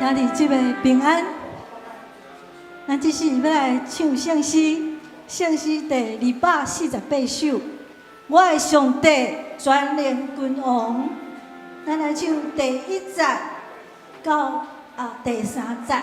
兄弟姊妹平安。咱這時欲來唱聖詩，聖詩第248首。我的上帝全能君王，咱來唱第一節到第三節。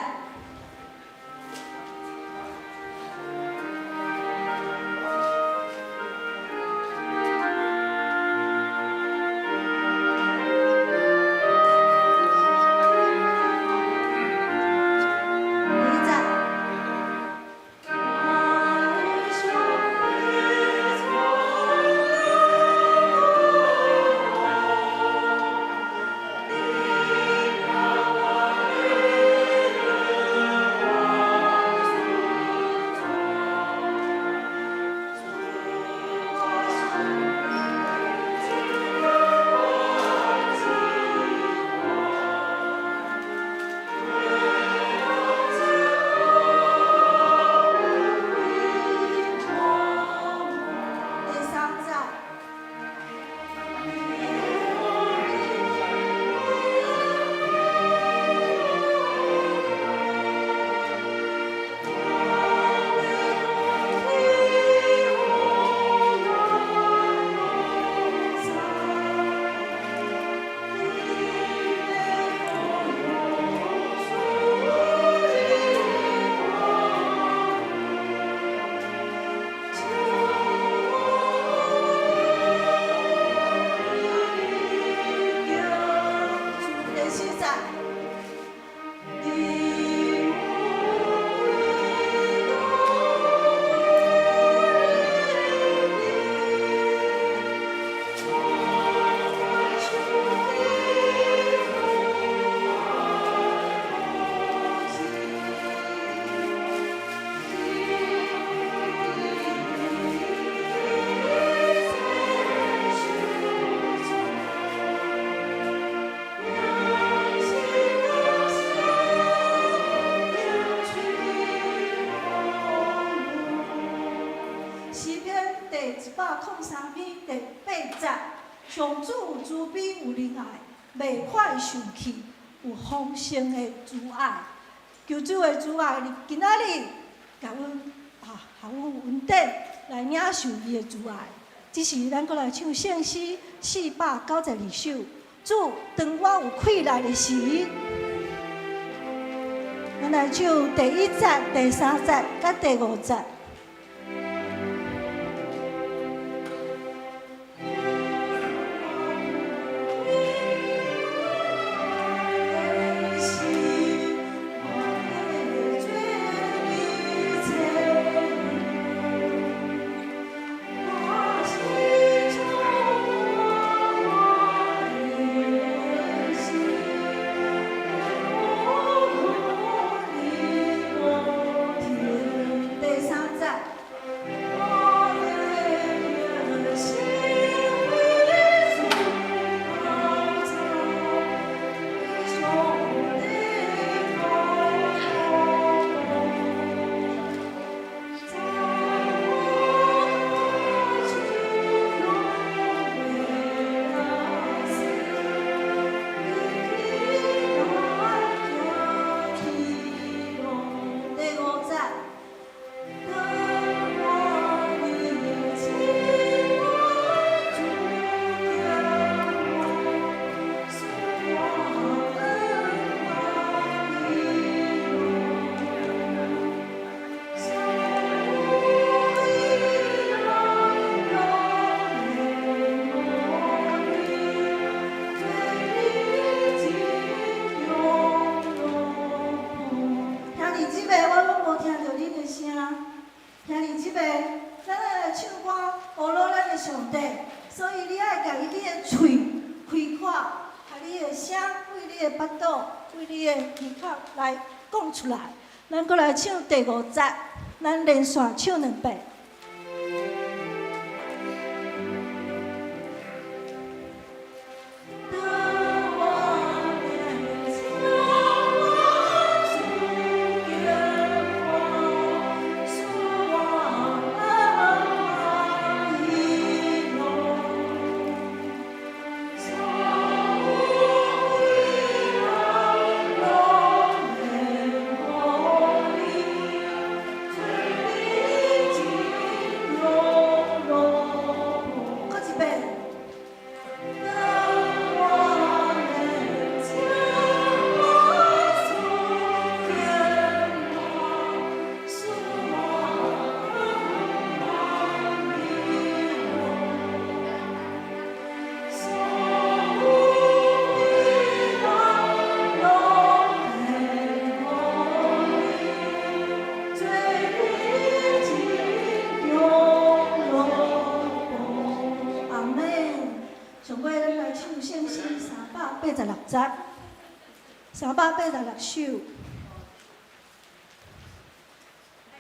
詩篇第103篇第八節，上主有慈悲有仁愛，袂快生氣，有豐盛的慈愛。求主的慈愛，今仔日共阮啊，予阮有恩典來領受伊的慈愛。這時，咱閣來唱聖詩492首。主，當我有氣力的時，咱來唱第一節、第三節佮第五節。兄弟姊妹，咱來唱歌，呵咾咱的上帝，所以你愛共伊你的喙開闊，共你的聲，對你的腹肚，對你的耳孔來講出來。咱閣來唱第五節，咱連續唱兩遍。節，386首。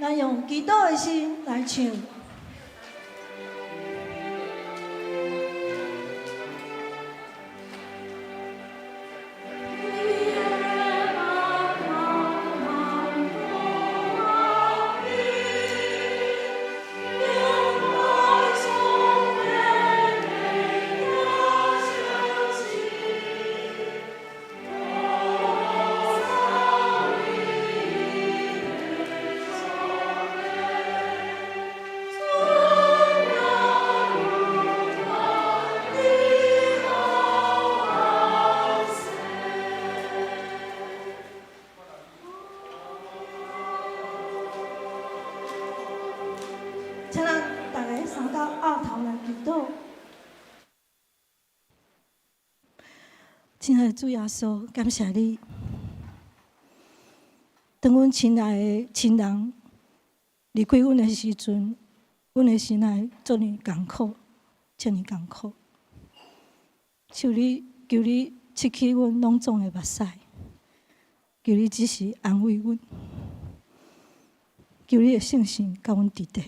咱用祈禱的心來唱。請咱逐个三到後頭來祈禱。親愛的主耶穌，感謝你。當阮親愛的親人離開阮的時陣，阮的心內遮爾艱苦，遮爾艱苦。求你，求你拭去阮攏總的目屎，求你只是安慰阮，求你的聖神佮阮佇底。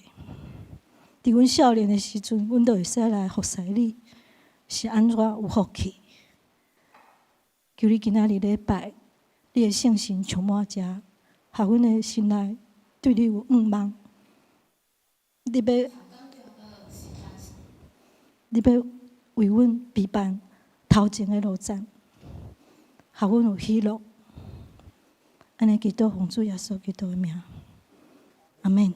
佇阮少年的時陣，阮都會使來服侍你，是按怎有福氣？求你今仔日禮拜，你的聖神充滿遮，予阮的心內對你有向望。你欲為阮備辦頭前的路棧，予阮有喜樂。按呢祈禱奉主耶穌基督的名，阿們。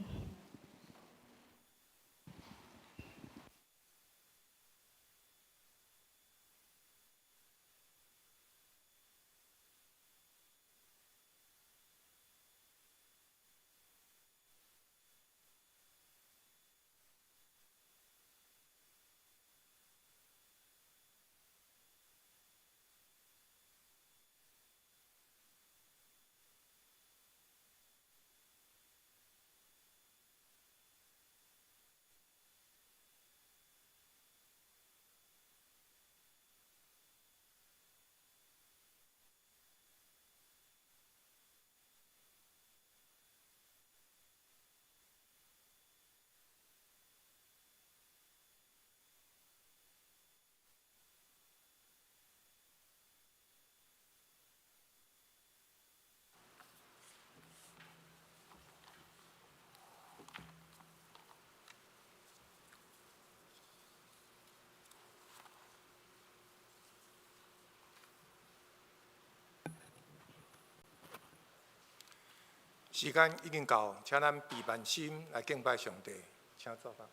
時間已經到，請咱閉萬心來敬拜上帝，請坐吧。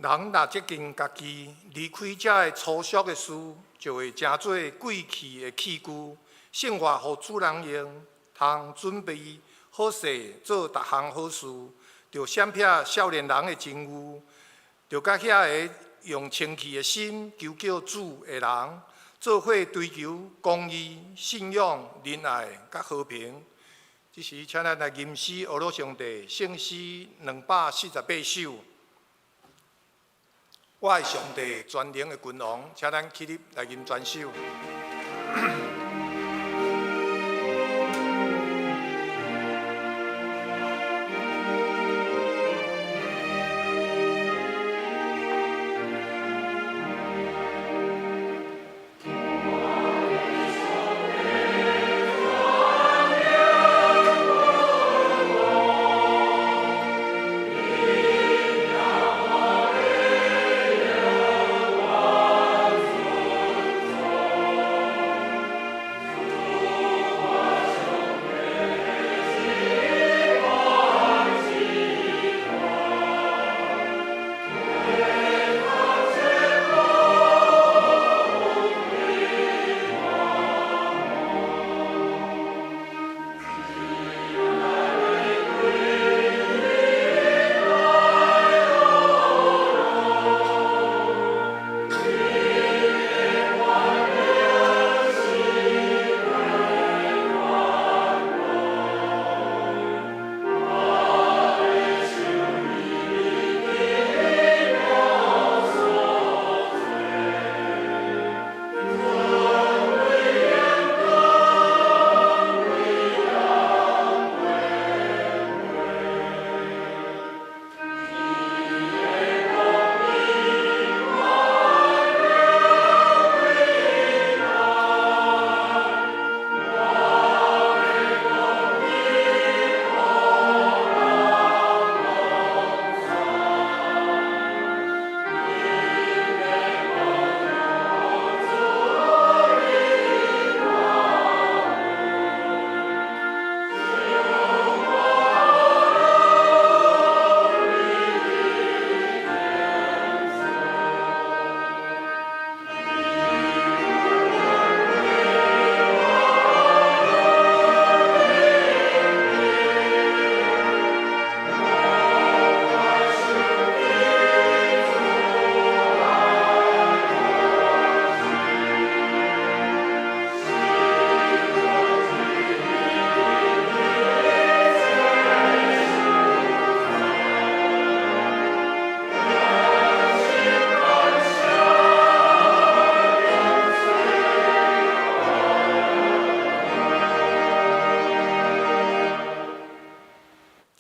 人若接近家己，離開這个粗俗的事，就會成做貴氣的器具，聖化予主人用，通準備好勢做逐項好事，著閃避少年人的情慾，著佮遐个用清氣的心求叫主的人，做伙追求公義、信仰、仁愛佮和平。這時，請咱來吟詩，呵咾上帝聖詩248首。我的上帝全能的君王，請咱起立來吟全首。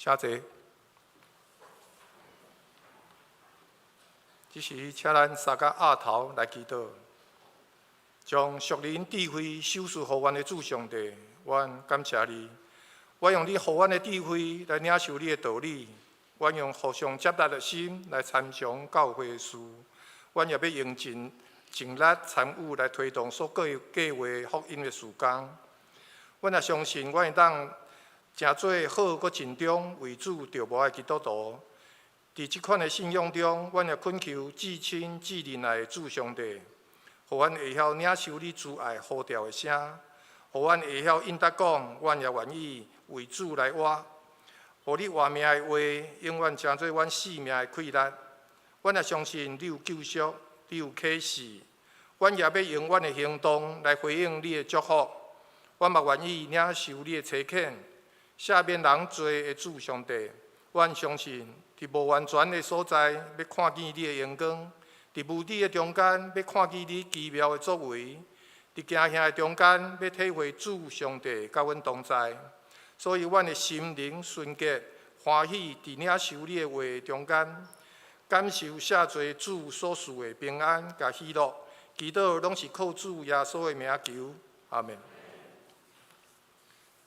請坐。這時，請咱三个額頭來祈禱，將屬靈智慧賞賜予阮的主上帝，阮感謝你。我用你予阮的智慧來領受你的道理，阮用互相接納的心來參詳教會的事，阮也欲用盡盡力參與來推動所計劃福音的事工。阮也相信，阮會當成做好閣盡忠為主著無的基督徒。佇這款的信仰中，阮也懇求至親至仁愛的主上帝，予阮會曉領受你慈愛呼召的聲，予阮會曉應答講，阮也願意為主來活。予你活命的話，永遠成做阮性命的氣力。阮也相信你有救贖，你有啟示，阮也欲用阮的行動來回應你的祝福。阮嘛願意領受你的差遣，赦免人罪的主上帝。阮相信，佇無完全的所在，欲看見你的榮光；佇無知的中間，欲看見你奇妙的作為；佇驚嚇的中間，欲體會主上帝佮阮同在。所以，阮的心靈純潔，歡喜佇領受你的話中間，感受赦罪主所賜的平安佮喜樂。祈禱攏是靠主耶穌的名求，阿們。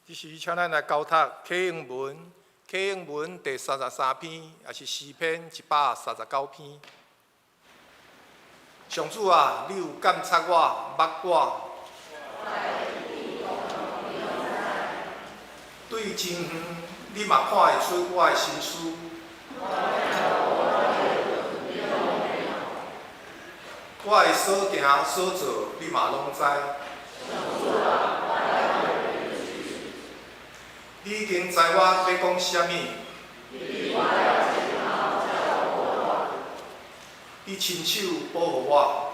這時，請咱來交讀啟應文，啟應文第33篇，也是詩篇139篇。上主啊，你有監察我，捌我。對真遠，你嘛看會出我的心思。我的所行所做，你嘛攏知。你已經知我欲講啥物。你親手保護我。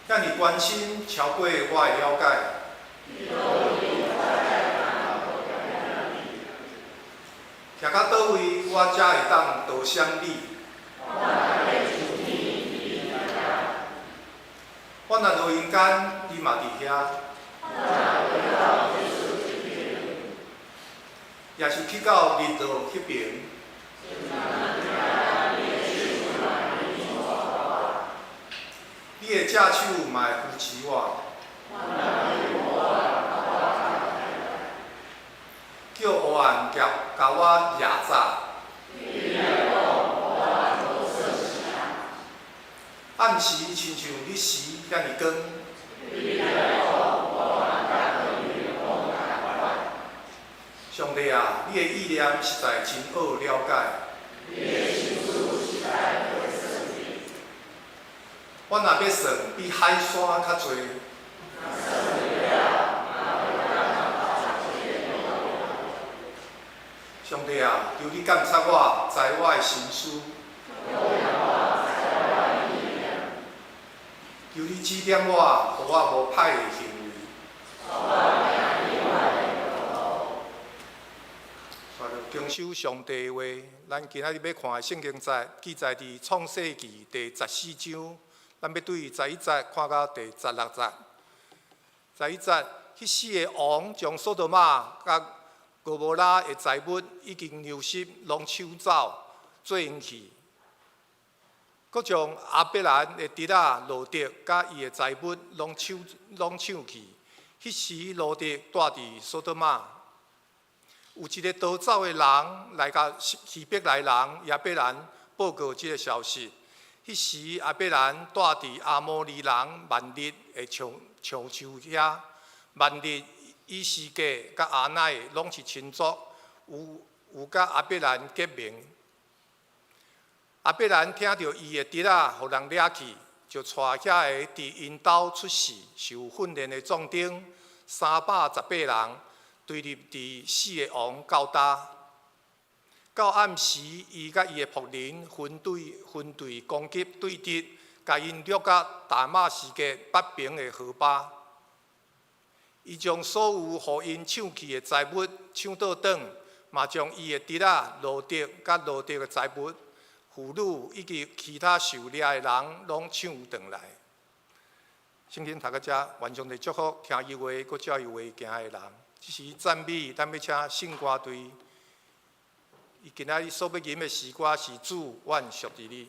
遐爾關心，超過我的了解。徛到佗位，我才會當投降你？我若落陰間，你嘛佇遐。也是去到日落彼爿。你的正手嘛會扶持我。叫黑暗共我壓榨。暗時親像日時遐爾光。上帝啊，你的意念實在真好了解。我若欲算，比海沙較濟。上帝啊，求你監察我，知我的心思。求你指點我，予我無歹的行為。遵守上帝的話，咱今仔日欲看的聖經節記載佇創世記第十四章，咱欲對十一節看到第十六節。十一節，彼四个王將所多瑪佮蛾摩拉的財物以及糧食攏搶走，做𪜶去。閣將亞伯蘭的侄仔羅得佮伊的財物攏搶去。彼時羅得住佇所多瑪。有一个逃走的人來共希伯來人亞伯蘭報告這个消息。彼時亞伯蘭住佇亞摩利人幔利的橡樹遐。幔利以士革佮亞乃攏是親族，有佮亞伯蘭結盟。亞伯蘭聽著伊的侄仔予人掠去，就帶遐个佇𪜶兜出世、受訓練的壯丁318人，追入佇四个王勾搭。到暗時，伊佮伊的僕人分隊分隊攻擊對敵，共𪜶掠到大馬士革北爿的何巴。伊將所有予𪜶搶去的財物搶倒轉，嘛將伊的侄仔羅得佮羅得的財物、婦女以及其他受掠的人攏搶轉來。聖經讀到遮，願上帝祝福聽伊話、閣照伊話行的人。這時讚美，咱欲請聖歌隊。伊今仔日所欲吟的詩歌是主，阮屬佇你。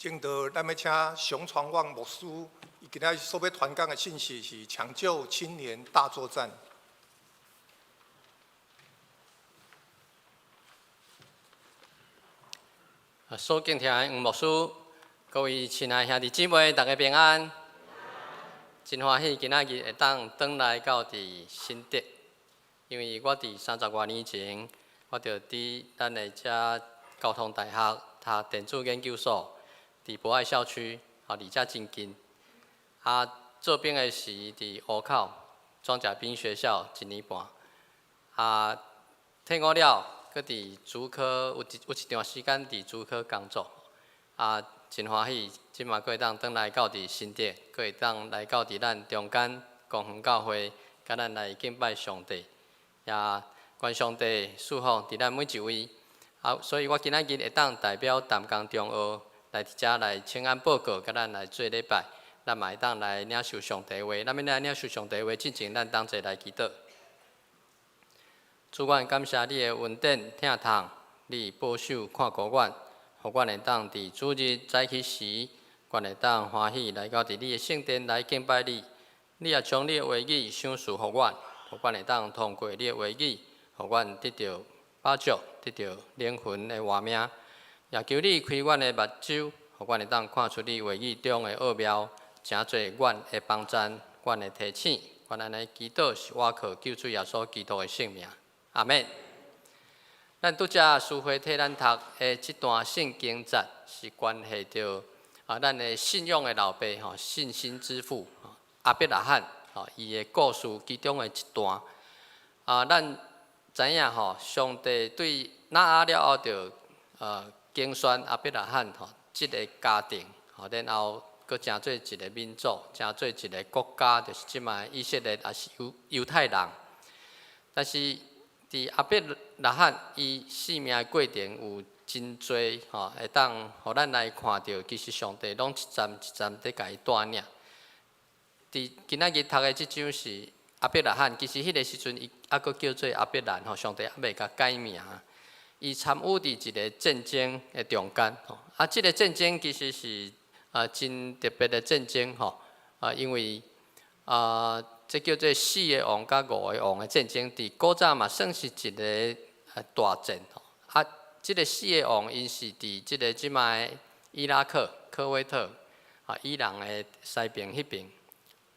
證道，咱欲請熊傳旺牧師，伊今仔所欲傳講的信息是搶救青年大作戰。所敬聽的黃牧師，各位親愛兄弟姊妹，大家平安。真歡喜今仔日會當轉來到佇新竹，因為我佇三十外年前，我就佇咱的遮交通大學讀電子研究所，佇博愛校區，離遮真近。做兵的時佇湖口裝甲兵學校一年半。退伍了，閣佇竹科有一段時間佇竹科工作。真歡喜，這馬閣會當轉來到佇新竹，閣會當來到佇咱中間公園教會，佮咱來敬拜上帝。也願上帝賜福佇咱每一位。所以我今仔日會當代表淡江中學來佇遮來請安報告，佮咱來做禮拜，咱嘛會當來領受上帝話。咱欲來領受上帝話進前，咱同齊來祈禱。主，阮感謝你的恩典、疼痛，你保守看顧阮，予阮會當佇主日早起時，阮會當歡喜來到佇你的聖殿來敬拜你。你也將你的話語賞賜予阮，予阮會當通過你的話語，予阮得著飽足，得著靈魂的活命。也求你開阮的目睭，予阮會當看出你話語中的奧妙，成做阮的幫贊，阮的提醒。阮按呢祈禱是倚靠救主耶穌基督的聖名。阿們。咱拄才書會替咱讀的這段聖經節，是關係著咱的信仰的老爸吼，信心之父亞伯拉罕吼，伊的故事其中的一段。咱知影吼，上帝對挪亞了後就揀選亞伯拉罕吼，這个家庭吼，然後閣成做一个民族，成做一个國家，就是這擺以色列，也是猶太人。但是佇亞伯拉罕伊生命的過程有真濟吼，會當予咱來看著，其實上帝攏一站一站佇共伊帶領。佇今仔日讀的這章是亞伯拉罕，其實彼个時陣伊猶閣叫做亞伯蘭吼，上帝猶未共改名。伊參與佇一个戰爭的中間吼，這个戰爭其實是真特別的戰爭吼，因為這叫做四个王佮五个王的戰爭，佇古早嘛算是一个大戰吼。這个四个王𪜶是佇這个這擺伊拉克、科威特、伊朗的西邊彼邊。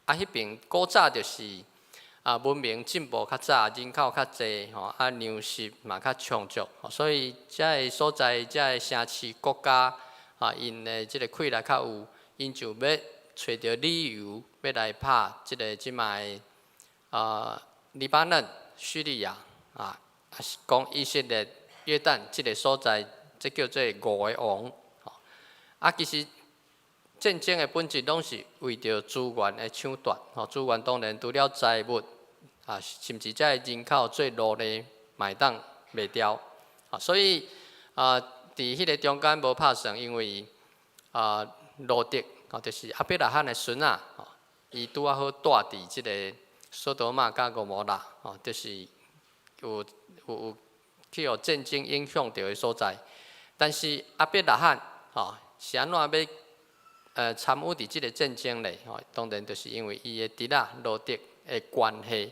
彼邊古早就是文明進步較早，人口較濟吼，糧食嘛較充足，所以遮个所在、遮个城市、國家𪜶的這个氣力較有，𪜶就欲揣著理由欲來拍這个這擺黎巴嫩、敘利亞抑是講以色列、約旦這个所在，這叫做五个王。其實戰爭的本質攏是為著資源的搶奪，資源當然除了財物，甚至遮个人口做奴隸嘛會當賣掉。所以佇彼个中間無拍算，因為羅得就是亞伯拉罕的孫仔，伊拄仔好蹛佇這个索多瑪佮蛾摩拉，就是有去予戰爭影響著的所在。但是亞伯拉罕是按怎欲參與佇這个戰爭咧？當然就是因為伊的侄仔羅得的關係，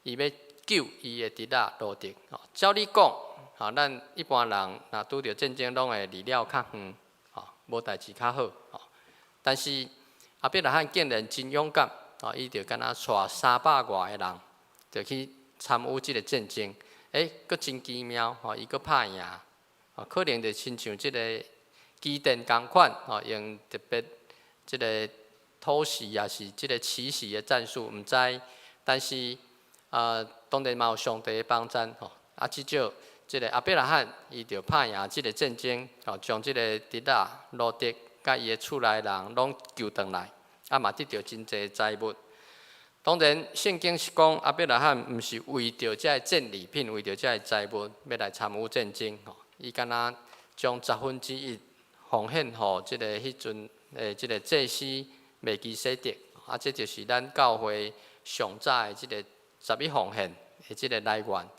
伊欲救伊的侄仔羅得。照理講，咱一般人若拄著戰爭，攏會離了較遠，無代誌較好。但是亞伯拉罕竟然真勇敢，伊就敢若帶三百外个人，就去參與這个戰爭。閣真奇妙，伊閣拍贏，可能就親像這个基甸仝款，用特別這个偷襲抑是這个奇襲的戰術，毋知。但是當然嘛有上帝的幫贊，至少這个亞伯拉罕伊就拍贏這个戰爭，將這个侄仔羅得佮伊的厝內人攏救轉來，嘛得著真濟財物。當然，聖經是講亞伯拉罕毋是為著這个戰利品，為著這个財物欲來參與戰爭，伊敢若將1/10奉獻予這个彼陣的這个祭司麥基洗德，這就是咱教會上早的這个十一奉獻的這个來源。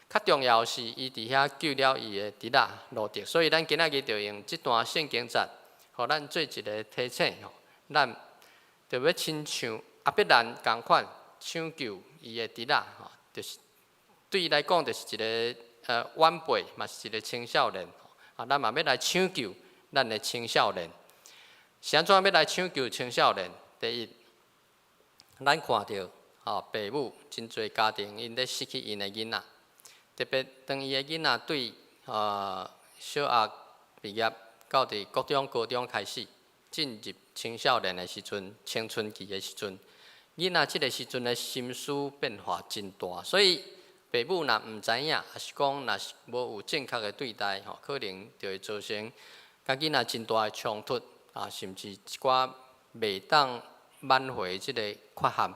較重要是，伊佇遐救了伊的侄仔羅得，所以咱今仔日就用這段聖經節，予咱做一个提醒吼，咱著欲親像亞伯蘭仝款搶救伊的侄仔吼，就是對伊來講，就是一个晚輩，嘛是一個青少年。啊，咱嘛欲來搶救咱的青少年。是按怎欲來搶救青少年？第一，咱看著吼，爸母真濟家庭𪜶咧失去𪜶的囡仔，特別當伊的囡仔對小學畢業到佇國中、高中開始進入青少年的時陣、青春期的時陣，囡仔這个時陣的心思變化真大，所以爸母若毋知影，抑是講若是無有正確的對待，吼，可能就會造成佮囡仔真大的衝突，啊，甚至一寡袂當挽回這個缺陷。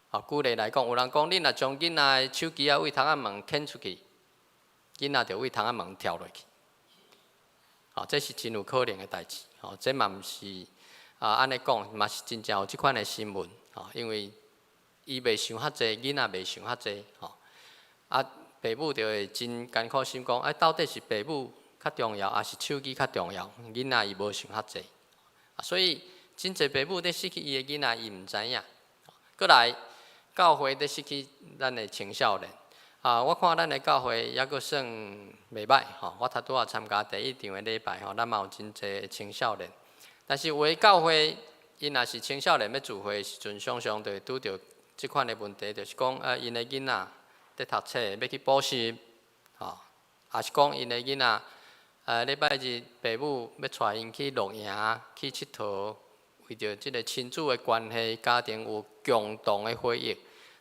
啊，舉例來講，有人講，你若將囡仔的手機仔對窗仔門牽出去，囡仔就對窗仔門跳落去。哦，這是真有可能的代誌。哦，這嘛毋是啊，按呢講嘛是真正有這款的新聞。哦，因為伊袂想較濟，囡仔袂想較濟。吼，啊，爸母就會真艱苦心講，啊，到底是爸母較重要，抑是手機較重要？囡仔伊無想較濟。啊，所以真濟爸母咧失去伊的囡仔，伊毋知影。閣來，教會咧失去咱的青少年。啊，我看咱的教會猶閣算袂䆀吼。我頭拄仔參加第一場的禮拜吼，咱嘛有真濟青少年。但是有的教會，𪜶若是青少年欲聚會的時陣，常常就會拄著這款的問題，就是講啊，𪜶的囡仔佇讀冊，欲去補習，吼，抑是講𪜶的囡仔，禮拜日爸母欲帶𪜶去露營、去𨑨迌，為著這个親子的關係、家庭有共同的回憶。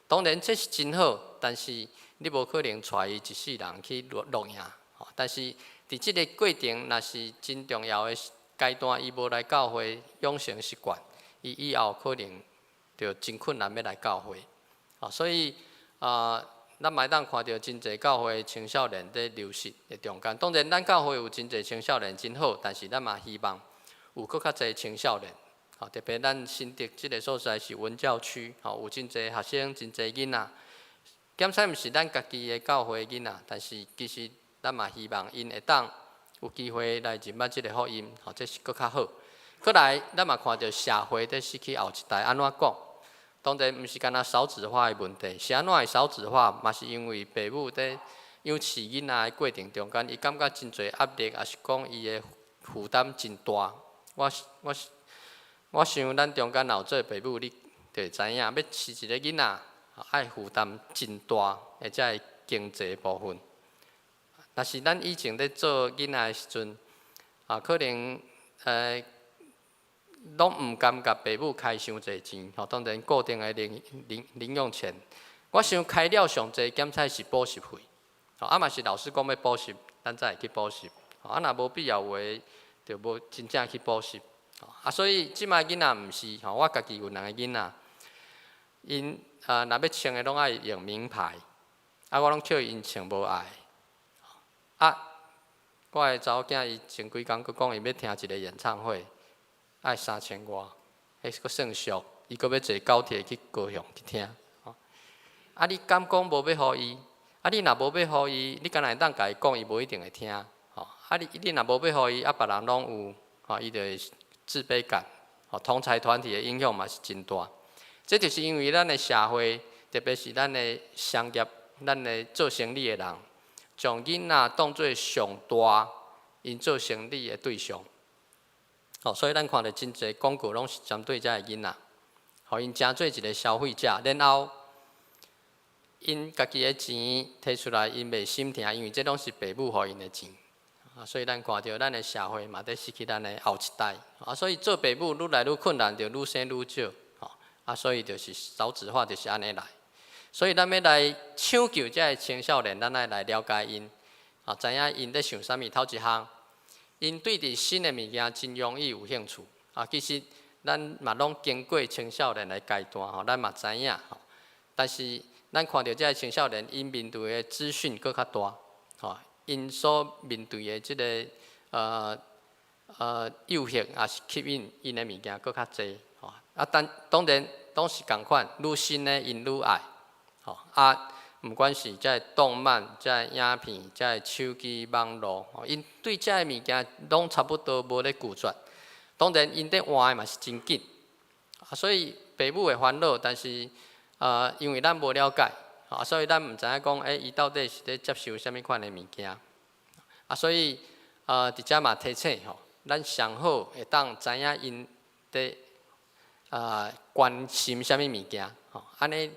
當然這是真好，但是你無可能帶伊一世人去露露營。吼，但是佇這个過程，若是真重要的階段，伊無來教會養成習慣，伊以後可能就真困難欲來教會。哦，所以啊，咱嘛會當看著真濟教會青少年佇流失的中間。當然，咱教會有真濟青少年真好，但是咱嘛希望有閣較濟青少年。吼，特別咱新竹這个所在是文教區，吼，有真濟學生、真濟囡仔。減使毋是咱家己的教會囡仔，但是其實咱嘛希望𪜶會當有機會來認捌這个福音，吼，這是閣較好。閣來，咱嘛看著社會佇失去後一代，按怎講？當然毋是干焦少子化的問題，是按怎會少子化？嘛是因為爸母佇養飼囡仔的過程中間，伊感覺真濟壓力，抑是講伊的負擔真大。我想咱中間若有做爸母，你就會知影，欲飼一个囡仔，愛負擔真大的這个經濟部分。若是咱以前咧做囡仔的時陣，啊，可能攏毋甘共爸母開傷濟錢，吼，當然固定的零用錢。我想開了上濟，減菜是補習費，吼，啊嘛是老師講欲補習，咱才會去補習。啊，若無必要話，就無真正去補習。啊，所以這擺囡仔毋是吼，我家己有兩个囡仔，𪜶啊若欲穿的攏愛用名牌，啊，我攏叫𪜶穿無愛。啊，我的查某囝伊前幾工閣講伊欲聽一个演唱會，愛三千外，彼閣算俗，伊閣欲坐高鐵去高雄去聽。啊，你敢講無欲予伊？啊，你若無欲予伊，你敢若會當共伊講，伊無一定會聽。吼，啊你若無欲予伊，啊別人攏有，吼，伊就會自卑感。吼，同儕團體的影響嘛是真大。這就是因為咱的社會，特別是咱的商業、咱的做生意的人，將囡仔當做上大𪜶做生意的對象。吼，所以咱看著真濟廣告攏是針對這个囡仔，予𪜶成做一个消費者，然後𪜶家己的錢提出來，𪜶袂心疼，因為這攏是爸母予𪜶的錢。啊，所以咱看著咱的社會嘛，佇失去咱的後一代。啊，所以做爸母愈來愈困難，就愈生愈少。吼，啊，所以就是少子化就是按呢來。所以咱欲來搶救這个青少年，咱愛來了解𪜶，啊，知影𪜶佇想啥物。頭一項，𪜶對佇新的物件真容易有興趣。啊，其實咱嘛攏經過青少年的階段吼，咱嘛知影吼。但是咱看著這个青少年，𪜶面對的資訊閣較大，吼，𪜶所面對的這个誘惑抑是吸引𪜶的物件閣較濟，吼。啊，但當然攏是仝款，愈新的𪜶愈愛，吼。啊，毋管是這个動漫、這個影片、這個手機網路，吼，𪜶對這个物件攏差不多無咧拒絕。當然，𪜶咧換的嘛是真緊，啊，所以爸母會煩惱，但是因為咱無了解，啊，所以咱毋知影講，欸，伊到底是咧接受啥物款的物件，啊，所以佇遮嘛提醒吼，咱上好會當知影𪜶佇關心啥物物件，吼，按呢，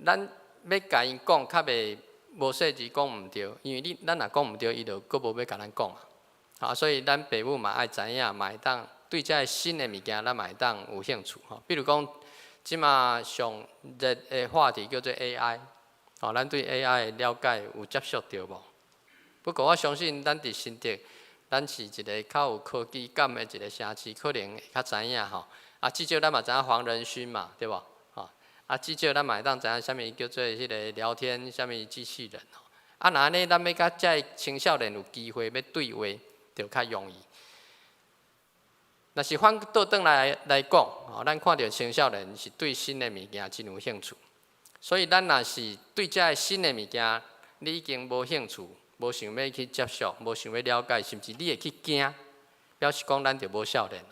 咱欲共𪜶講較袂無細膩講毋著，因為你咱若講毋著，伊就閣無欲共咱講啊。啊，所以咱爸母嘛愛知影，嘛會當對這个新的物件，咱嘛會當有興趣吼。比如講，這馬上熱的話題叫做 AI，吼，咱對 AI 的了解有接觸著無？不過我相信，咱佇新竹，咱是一个較有科技感的一个城市，可能會較知影吼。啊，至少咱嘛知影黃仁勳嘛，對無？吼，啊，至少咱嘛會當知影啥物叫做彼个聊天，啥物機器人吼。啊，若按呢，咱欲佮這个青少年有機會欲對話，就較容易。若是反倒轉來來講，吼，咱看著青少年是對新的物件真有興趣，所以咱若是對這个新的物件，你已經無興趣，無想欲去接觸，無想欲了解，甚至你會去驚，表示講咱就無少年啦。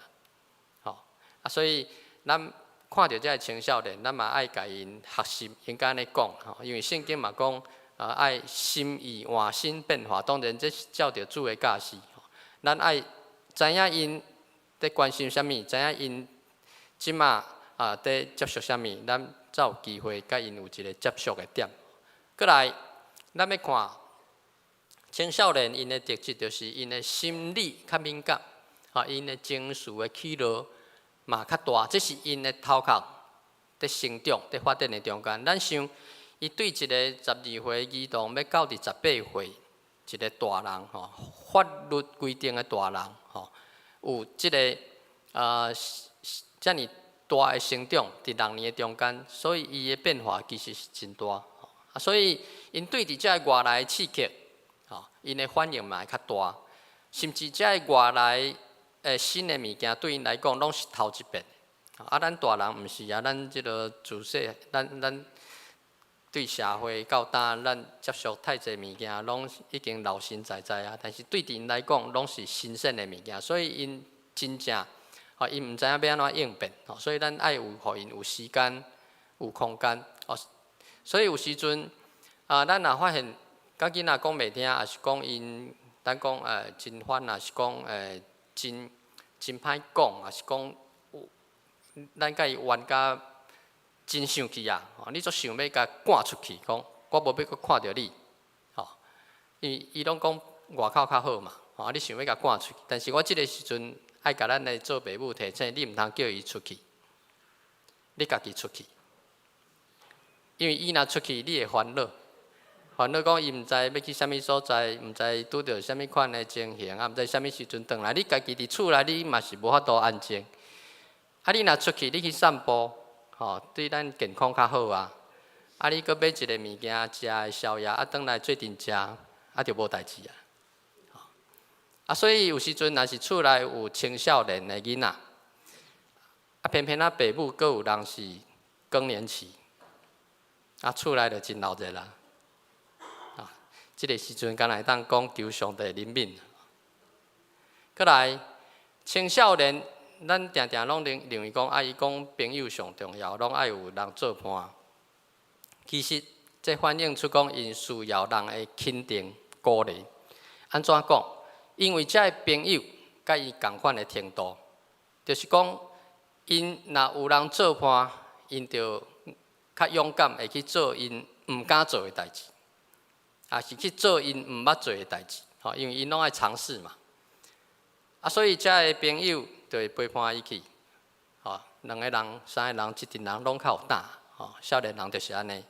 吼，啊，所以咱看著這个青少年，咱嘛愛共𪜶學習，應該按呢講，吼，因為聖經嘛講，愛心意換新變化，當然這是照著主的教示。咱愛知影𪜶佇關心啥物，知影𪜶這馬佇接觸啥物，咱才有機會佮𪜶有一个接觸的點。閣來，咱欲看青少年𪜶的特質，就是𪜶的心理較敏感，啊，𪜶的情緒的起落嘛較大，這是𪜶的頭殼佇成長、佇發展的中間。咱想，伊對一个12歲兒童欲到佇18歲一个大人吼，法律規定的大人吼，有這个遮爾大的成長，佇6年的中間，所以伊的變化其實是真大。啊，所以𪜶對佇這个外來的刺激，吼，𪜶的反應嘛會較大，甚至這个外來的新的物件對𪜶來講攏是頭一遍。啊，咱大人毋是啊，咱這个自細，咱對社會到今，咱接觸太濟物件，攏已經老神在在啊。但是對𪜶來講，攏是新鮮的物件，所以𪜶真正，吼，𪜶毋知影欲按怎應變，吼，所以咱愛有予𪜶有時間、有空間，哦。所以有時陣，啊，咱若發現，佮囡仔講袂聽，抑是講𪜶，咱講真煩，抑是講真真歹講，抑是講有，咱佮伊冤甲真生氣啊！吼，你足想欲共趕出去，講我無欲閣看著你，吼，因為伊攏講外口較好嘛，吼，你想欲共趕出去，但是我這个時陣愛共咱的做爸母提醒，你毋通叫伊出去，你家己出去，因為伊若出去，你會煩惱，煩惱講伊毋知欲去啥物所在，毋知拄著啥物款的情形，啊，毋知啥物時陣轉來，你家己佇厝內，你嘛是無法度安靜。啊，你若出去，你去散步，吼，對咱健康較好啊！啊，你閣買一个物件食的宵夜，啊，轉來做陣食，啊，就無代誌啊。啊，所以有時陣若是厝內有青少年的囡仔，啊，偏偏啊，爸母閣有人是更年期，啊，厝內就真鬧熱啦。啊，這个時陣敢若會當講求上帝憐憫。閣來，青少年。咱定定攏認為講，啊，伊講朋友上重要，攏愛有人做伴。其實，這反映出講，𪜶需要人的肯定、鼓勵。按怎講？因為這个朋友佮伊仝款的程度，就是講，𪜶若有人做伴，𪜶就較勇敢，會去做𪜶毋敢做的代誌，抑是去做𪜶毋捌做的代誌。吼，因為𪜶攏愛嘗試嘛。啊，所以這个朋友就會陪伴伊去，吼，兩个人、三個人、一陣人攏較有膽，吼，少年人就是按呢。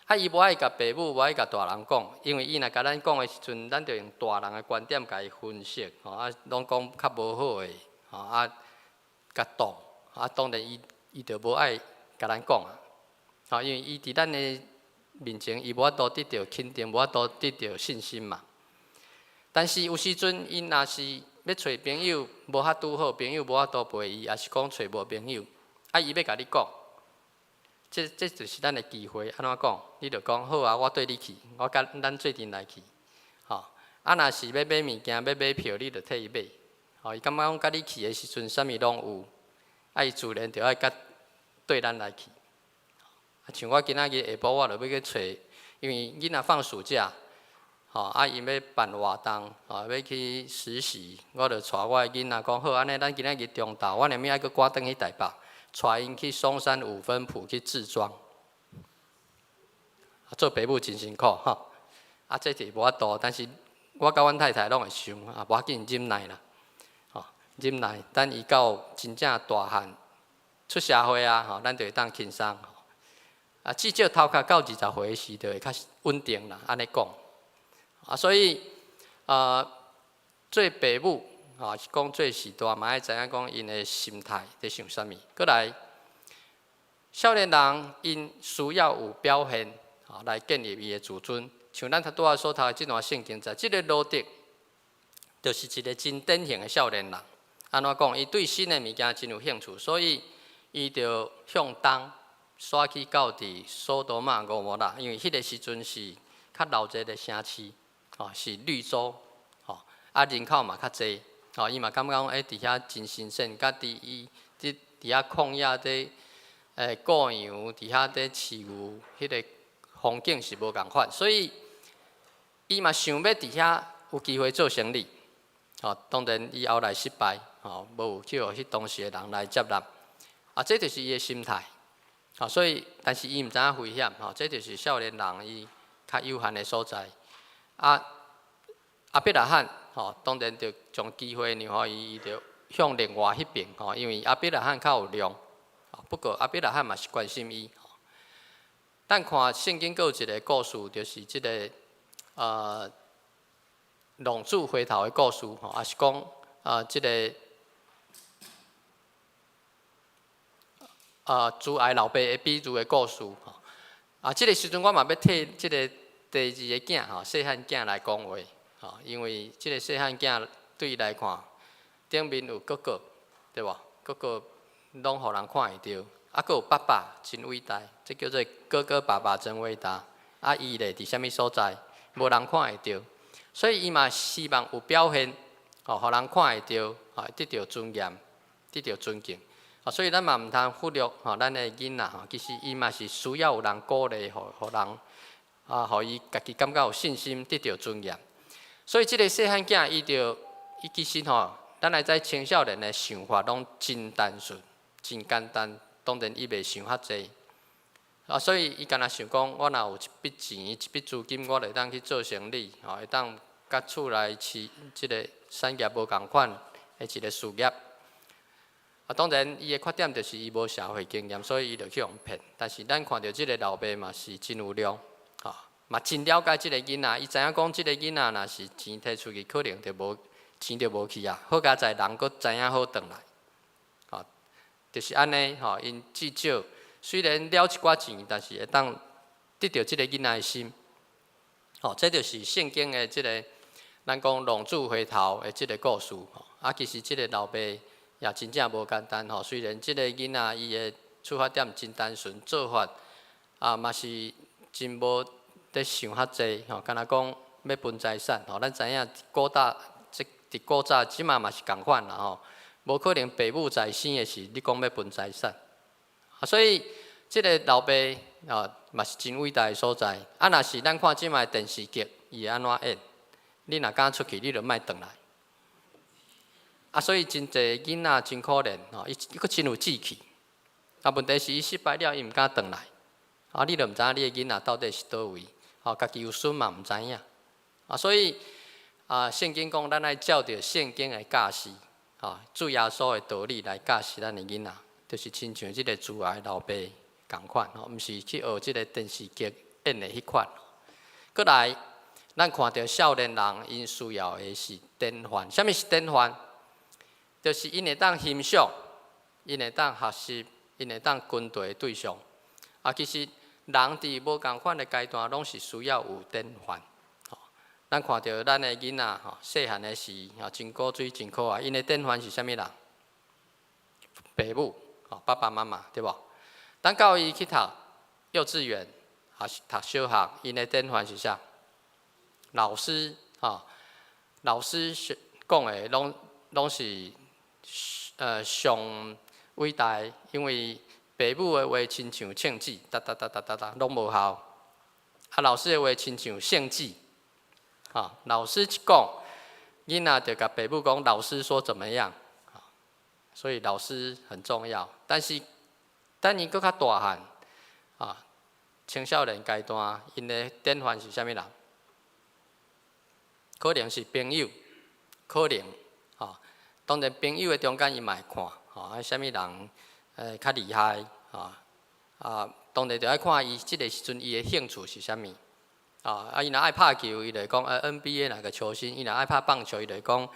啊，伊無愛共爸母，無愛共大人講，因為伊若共咱講的時陣，咱就用大人的觀點共伊分析，吼，啊，攏講較無好的，吼，啊，共擋，啊，當然伊伊就無愛共咱講啊，吼，因為伊佇咱的面前，伊無法度得著肯定，無法度得著信心嘛。但是有時陣，𪜶若是欲揣朋友無較拄好，朋友無法度陪伊，抑是講揣無朋友，啊，伊欲共你講，這這就是咱的機會。按怎講？你就講好啊，我綴你去，我佮咱做陣來去，吼。啊，若是欲買物件，欲買票，你就替伊買，吼，伊感覺講佮你去的時陣，啥物攏有，啊，伊自然就愛佮綴咱來去。啊，像我今仔日下晡，我就欲去揣，因為囡仔放暑假，吼，啊，𪜶欲辦活動，吼，欲去實習，我就帶我的囡仔講，好，按呢咱今仔日中晝，我連物愛閣趕轉去台北，帶𪜶去松山五分埔去置裝。做爸母真辛苦吼，啊，這是無法度，但是我佮阮太太攏會想，啊，無要緊，忍耐啦，吼，忍耐，等伊到真正大漢出社會啊，吼，咱就會當輕鬆。啊，至少頭殼到20歲時就會較穩定啦，按呢講。啊，所以啊，做爸母吼，是講做序大嘛愛知影講𪜶的心態佇想啥物。閣來，少年人𪜶需要有表現，吼，來建立伊的自尊。像咱拄仔所讀的這段聖經，在這个羅得，就是一个真典型的少年人。按怎講？伊對新的物件真有興趣，所以伊就向東徙去到佇所多瑪、蛾摩拉，因為彼个時陣是較鬧熱的城市，吼，是綠洲，吼，啊人口嘛較濟，吼，伊嘛感覺講，欸，佇遐真新鮮，佮佇伊佇遐曠野佇顧羊，佇遐佇飼牛，彼个風景是無仝款，所以伊嘛想欲佇遐有機會做生意，吼，當然伊後來失敗，吼，無有去予彼當時的人來接納，啊，這就是伊的心態，啊，所以但是伊毋知影危險，吼，這就是少年人伊較有限的所在。啊，亞伯拉罕，吼，當然就將機會讓予伊，伊就向另外彼邊，吼，因為亞伯拉罕較有量，不過亞伯拉罕嘛是關心伊。咱看聖經閣有一个故事，就是這个浪子回頭的故事，吼，抑是講啊，這个慈愛老爸的比喻的故事，吼。啊，這个時陣我嘛欲替這个第二个囝，吼，細漢囝來講話，吼，因為這个細漢囝對伊來看，頂面有哥哥，對無？哥哥攏予人看會著。啊，閣有爸爸真偉大，這叫做哥哥爸爸真偉大。啊，伊咧佇啥物所在，無人看會著，所以伊嘛希望有表現，吼，予人看會著，吼，得著尊嚴，得著尊敬。啊，所以咱嘛毋通忽略吼，咱的囡仔吼，其實伊嘛是需要有人鼓勵，予予人啊，予伊家己感覺有信心，得著尊嚴。所以這个細漢囝，伊就伊其實吼，咱來知青少年的想法攏真單純、真簡單。當然，伊袂想較濟，啊，所以伊干焦想講，我若有一筆錢、一筆資金，我就會當去做生意，吼，會當佮厝內飼這个產業無仝款的一个事業。啊，當然，伊的缺點就是伊無社會經驗，所以伊就去予騙。但是咱看著這个老爸嘛是真有量，吼，嘛真了解這个囡仔，伊知影講這个囡仔若是錢提出去，可能就無錢就無去啊。好佳哉人閣知影好轉來。就是按呢，吼，𪜶至少雖然了一寡錢，但是會當得著這个囡仔的心，吼，這就是聖經的這个咱講浪子回頭的這个故事，吼。啊，其實這个老爸也真正無簡單，吼。雖然這个囡仔伊的出發點真單純，做法啊嘛是真無佇想較濟，吼，干焦講欲分財產，吼，咱知影古早這佇古早這馬嘛是仝款啦，吼。無可能爸母在生的時，你講欲分財產，啊，所以這个老爸啊嘛是真偉大的所在。啊，若是咱看這馬電視劇，伊會按怎演？你若敢出去，你就莫轉來。啊，所以真濟囡仔真可憐吼，伊閣真有志氣。啊，問題是伊失敗了，伊毋敢轉來。啊，你就毋知影你的囡仔到底是佗位，吼，家己有孫嘛毋知影。啊，所以啊，聖經講咱愛照著聖經的教示。吼，主耶穌的道理來教示咱的囡仔，就是親像這个慈愛老爸仝款，吼，毋是去學這个電視劇演的彼款。閣來，咱看著少年人𪜶需要的是典範。啥物是典範？就是𪜶會當欣賞，𪜶會當學習，𪜶會當跟隨的對象。啊，其實人佇無仝款的階段，攏是需要有典範。咱看著咱的囡仔吼，細漢的時吼，真古錐、真可愛。𪜶的典範是啥物人？爸母，吼，爸爸媽媽，對無？等到伊去讀幼稚園，抑是讀小學，𪜶的典範是啥？老師，吼，老師講的攏攏是上偉大，因為爸母的話親像聖旨，噠噠噠噠噠噠，攏無效。啊，老師的話親像聖旨，吼，老師一講，囡仔就共爸母講，老師說怎麼樣？所以老師很重要。但是等𪜶閣較大漢，啊，青少年階段，𪜶的典範是啥物人？可能是朋友，可能，吼，當然朋友的中間伊嘛會看，吼，啊，啥物人較厲害，吼，啊，當然就愛看伊這个時陣伊的興趣是啥物，啊，啊，伊若愛拍球，伊就會講NBA 哪個球星；伊若愛拍棒球，伊就會講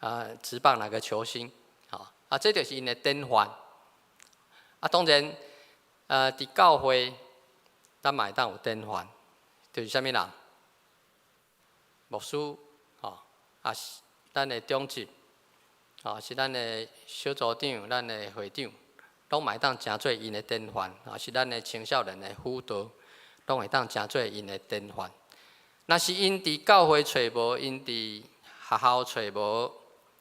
職棒哪個球星，吼，啊，這就是𪜶的典範。啊，當然，佇教會，咱嘛會當有典範，就是啥物人？牧師，吼，啊是咱的長執，吼，是咱的小組長、咱的會長，攏嘛會當成做𪜶的典範，啊，是咱的青少年的輔導，攏會當成做𪜶的典範。若是𪜶佇教會揣無，𪜶佇學校揣無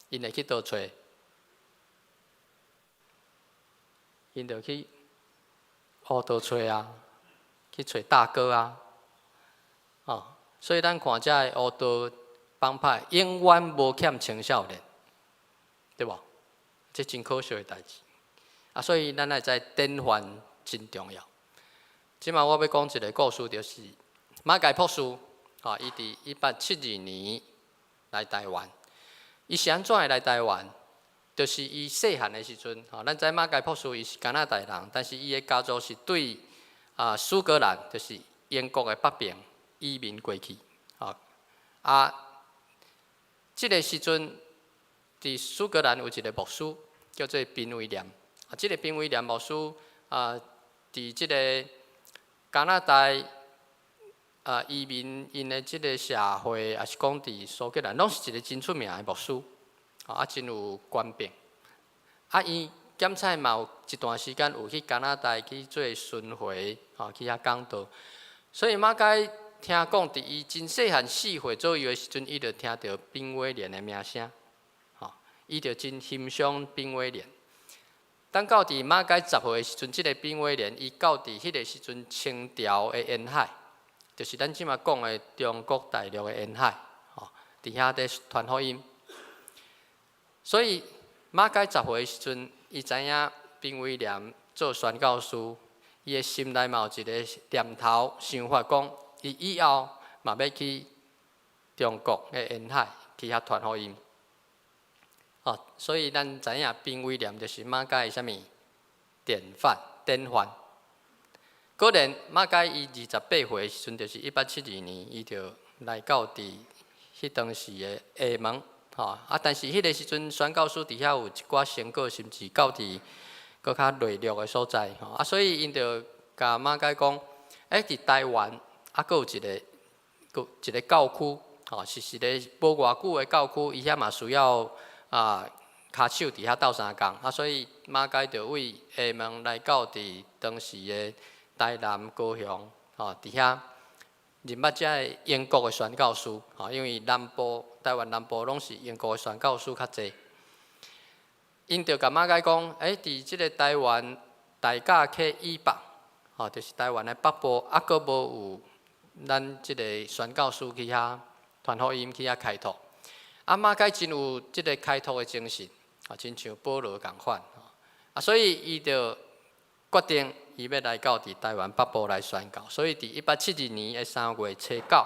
，𪜶會去佗揣？𪜶就去烏道揣啊，去揣大哥啊，哦，所以咱看遮的烏道幫派，永遠無欠青少年，對無？這真可惜的代誌。啊，所以咱愛知典範真重要。這馬我欲講一个故事，就是馬偕博士，吼，伊佇1872年來台灣。伊是按怎會來台灣？就是伊細漢的時陣，吼，咱知馬偕博士伊是加拿大人，但是伊的家族是對蘇格蘭，就是英國的北邊移民過去，吼，啊，這个時陣佇蘇格蘭有一个牧師叫做賓威廉，啊，這个賓威廉牧師啊，佇這个加拿大移民𪜶的這个社會，抑是講佇蘇格蘭，攏是一个真出名的牧師，啊，真有權柄。啊，伊兼差嘛有一段時間有去加拿大去做巡迴，吼，去遐講道。所以馬偕聽講，佇伊真細漢4歲左右的時陣，伊就聽著賓威廉的名聲，吼，伊就真欣賞賓威廉。等到佇馬偕10歲的時陣，這个賓威廉伊到佇彼个時陣清朝的沿海，就是咱這馬講的中國大陸的沿海，吼，佇遐佇傳福音。所以馬偕10歲的時陣，伊知影賓威廉做宣教師，伊的心內嘛有一個念頭想法，講伊以後嘛欲去中國的沿海去遐傳福音。哦，所以咱知影賓威廉就是馬偕的啥物典範、典範。果然，馬偕伊28歲的時陣，就是1872年，伊就來到佇彼當時的廈門，吼啊！但是彼个時陣，宣教師佇遐有一寡成果，甚至到佇閣較內陸的所在，吼啊！所以𪜶就共馬偕講，欸，佇台灣啊，閣有一个，閣一个教區，吼，是一个無偌久的教區，伊遐嘛需要跤手佇遐鬥相共，啊，所以馬偕就對廈門來到佇當時的台南、高雄，吼，佇遐認捌遮个英國的宣教師，吼，因為南部台灣南部攏是英國的宣教師較濟。𪜶就共馬偕講，欸，佇這个台灣大甲溪以北，吼，就是台灣的北部，猶閣無有咱這个宣教師去遐傳福音，去遐開拓。啊，馬偕真有這个開拓的精神，啊，親像保羅仝款，啊，所以伊就決定伊欲來到佇台灣北部來宣教。所以佇1872年的3月初9，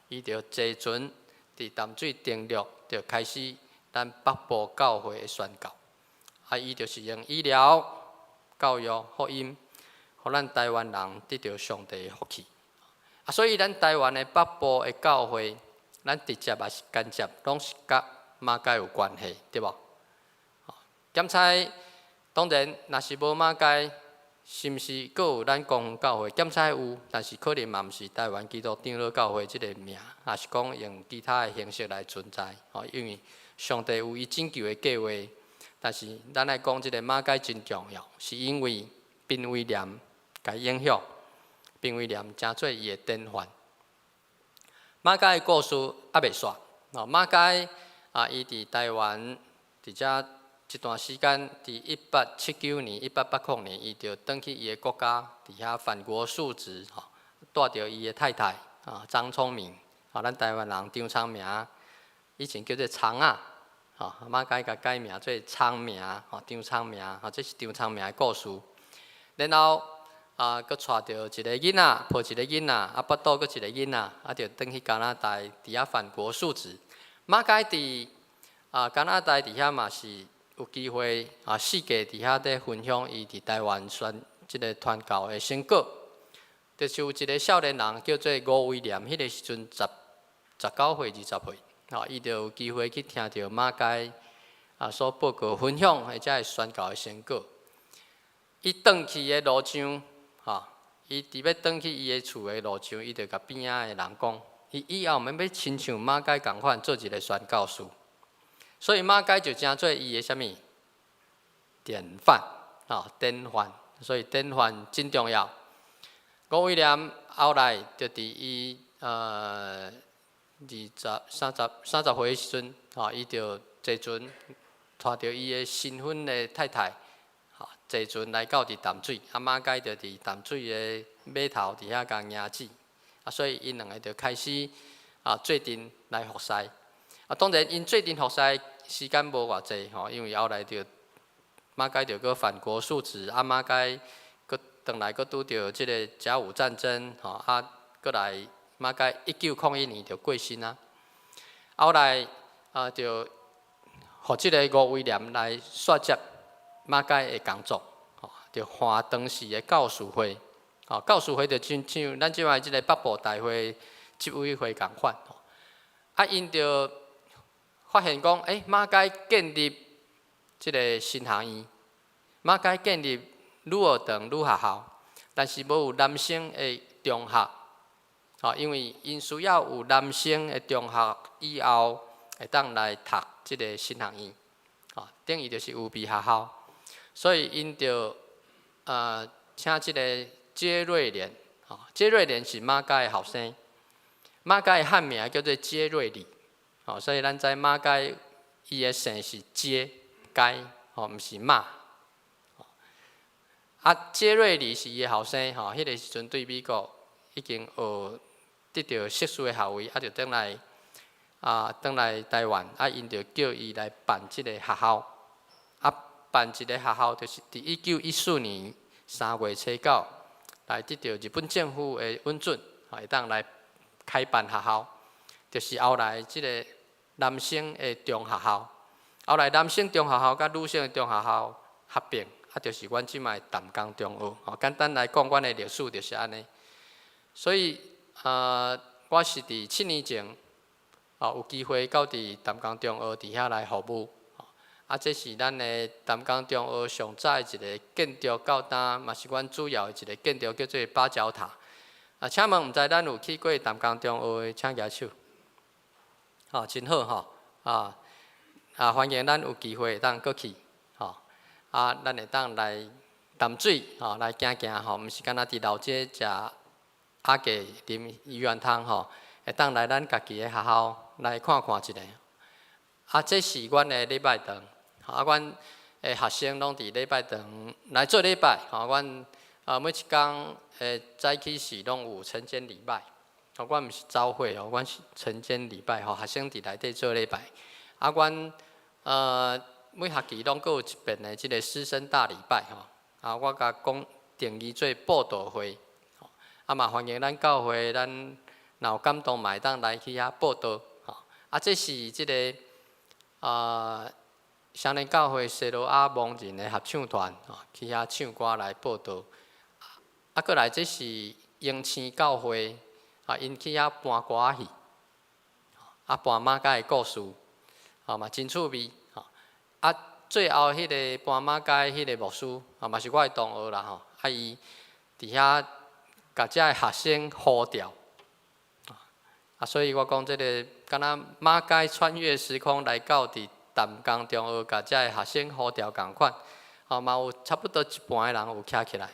伊就坐船佇淡水登陸，就開始咱北部教會的宣教。啊，伊就是用醫療、教育、福音，予咱台灣人得著上帝的福氣。啊，所以咱台灣的北部的教會，咱直接抑是間接，攏是佮馬偕有關係，對無？檢查當然，若是無馬偕，是毋是閣有咱光復教會？檢查有，但是可能嘛毋是台灣基督長老教會這个名，抑是講用其他的形式來存在。吼，因為上帝有伊拯救的計劃。但是咱來講，這个馬偕真重要，是因為賓威廉共伊影響，賓威廉成做伊的典範。馬偕的故事猶未煞，哦，馬偕啊，伊佇台灣，佇遮一段時間，佇1879年、1880年，伊就轉去伊的國家，佇遐返國述職，吼，帶著伊的太太啊張聰明，啊，咱台灣人張聰明，以前叫做蒼仔，吼，馬偕共改名做聰明，吼，張聰明，吼，這是張聰明的故事。然後啊，閣帶著一个囡仔，抱一个囡仔，啊，腹肚閣一个囡仔，啊，就轉去加拿大，佇遐返國述職。馬偕佇啊加拿大佇遐嘛是有機會啊，四界佇遐咧分享伊佇台灣宣這个傳教的成果。就是有一个少年人叫做吳威廉，彼个時陣19歲、20歲，吼，伊就有機會去聽著馬偕啊所報告分享或者是宣教的成果。伊轉去的路上，吼，伊佇欲轉去伊的厝的路上，伊就共邊仔的人講，伊以後毋免欲親像馬偕仝款做一个宣教士。所以馬偕就成做伊的啥物典範，吼，典範。所以典範真重要。吳威廉後來就佇伊二十、30歲的時陣，吼，伊就坐船，帶著伊的新婚的太太，吼，坐船來到佇淡水，啊，馬偕就佇淡水的碼頭佇遐共迎接，啊，所以𪜶兩个就開始啊做陣來服侍。啊，當然𪜶做陣服侍時間無偌濟吼，因為後來就馬偕就閣返國述職，啊，馬偕閣轉來閣拄著這个甲午戰爭，吼，啊，閣來馬偕1901年就過身啊。後來啊，就予這个吳威廉來續接馬偕的工作，吼，就換當時的教士會，吼，教士會就親像咱這擺這个北部大會執委會仝款，吼，啊，𪜶就發現講，欸，馬偕建立這个神學院，馬偕建立女學堂、女學校，但是無有男生的中學，吼，因為𪜶需要有男生的中學以後，會當來讀這个神學院，吼，等於就是預備學校，所以𪜶就請這个謝瑞麟，吼，謝瑞麟是馬偕的後生，馬偕的漢名叫做謝瑞禮，吼，所以咱知馬偕伊的姓是謝偕，吼，毋是馬。啊，謝瑞禮是伊的後生，吼，彼个時陣對美國已經學得著碩士的學位，啊，就轉來啊，轉來台灣，啊，𪜶就叫伊來辦這个學校，啊，辦一个學校，就是佇1914年3月初9，來得著日本政府的允准，會當來開辦學校，就是後來這个男生的中學校，後來男生中學校佮女生的中學校合併。啊，就是阮這擺淡江中學，吼，簡單來講，阮的歷史就是按呢。所以，我是佇7年前，哦，有機會到佇淡江中學佇遐來服務。啊，這是咱的淡江中學上早的一个建築，到今嘛是阮主要的一个建築，叫做八角塔。啊，請問毋知咱有去過淡江中學的，請舉手。吼，真好吼，啊啊，歡迎咱有機會會當閣去。啊，咱會當來淡水吼，來行行吼，毋是干焦佇老街食阿給啉魚丸湯吼，會當來咱家己的學校來看看一下。啊，這是阮的禮拜堂，啊，阮的學生攏佇禮拜堂來做禮拜，吼，阮啊每一工的早起時攏有晨間禮拜，吼，阮毋是早會哦，阮是晨間禮拜，吼，學生佇內底做禮拜。啊，阮每學期攏閣有一遍的這个師生大禮拜吼，啊，我共講定義做佈道會，啊嘛歡迎咱教會，咱若有感動嘛會當來去遐佈道，吼，啊，這是這个雙連教會西羅亞盲人的合唱團，吼，去遐唱歌來佈道，啊，閣來這是榮星教會，啊，𪜶去遐搬歌仔戲，啊，搬馬偕的故事，吼嘛真趣味。啊，最後彼个搬馬偕彼个牧師，啊嘛是我的同學啦吼。啊，伊佇遐共遮的學生呼召，啊，所以我講這个敢若馬偕穿越時空來到佇淡江中學，共遮的學生呼召仝款，吼嘛有差不多一半的人有徛起來，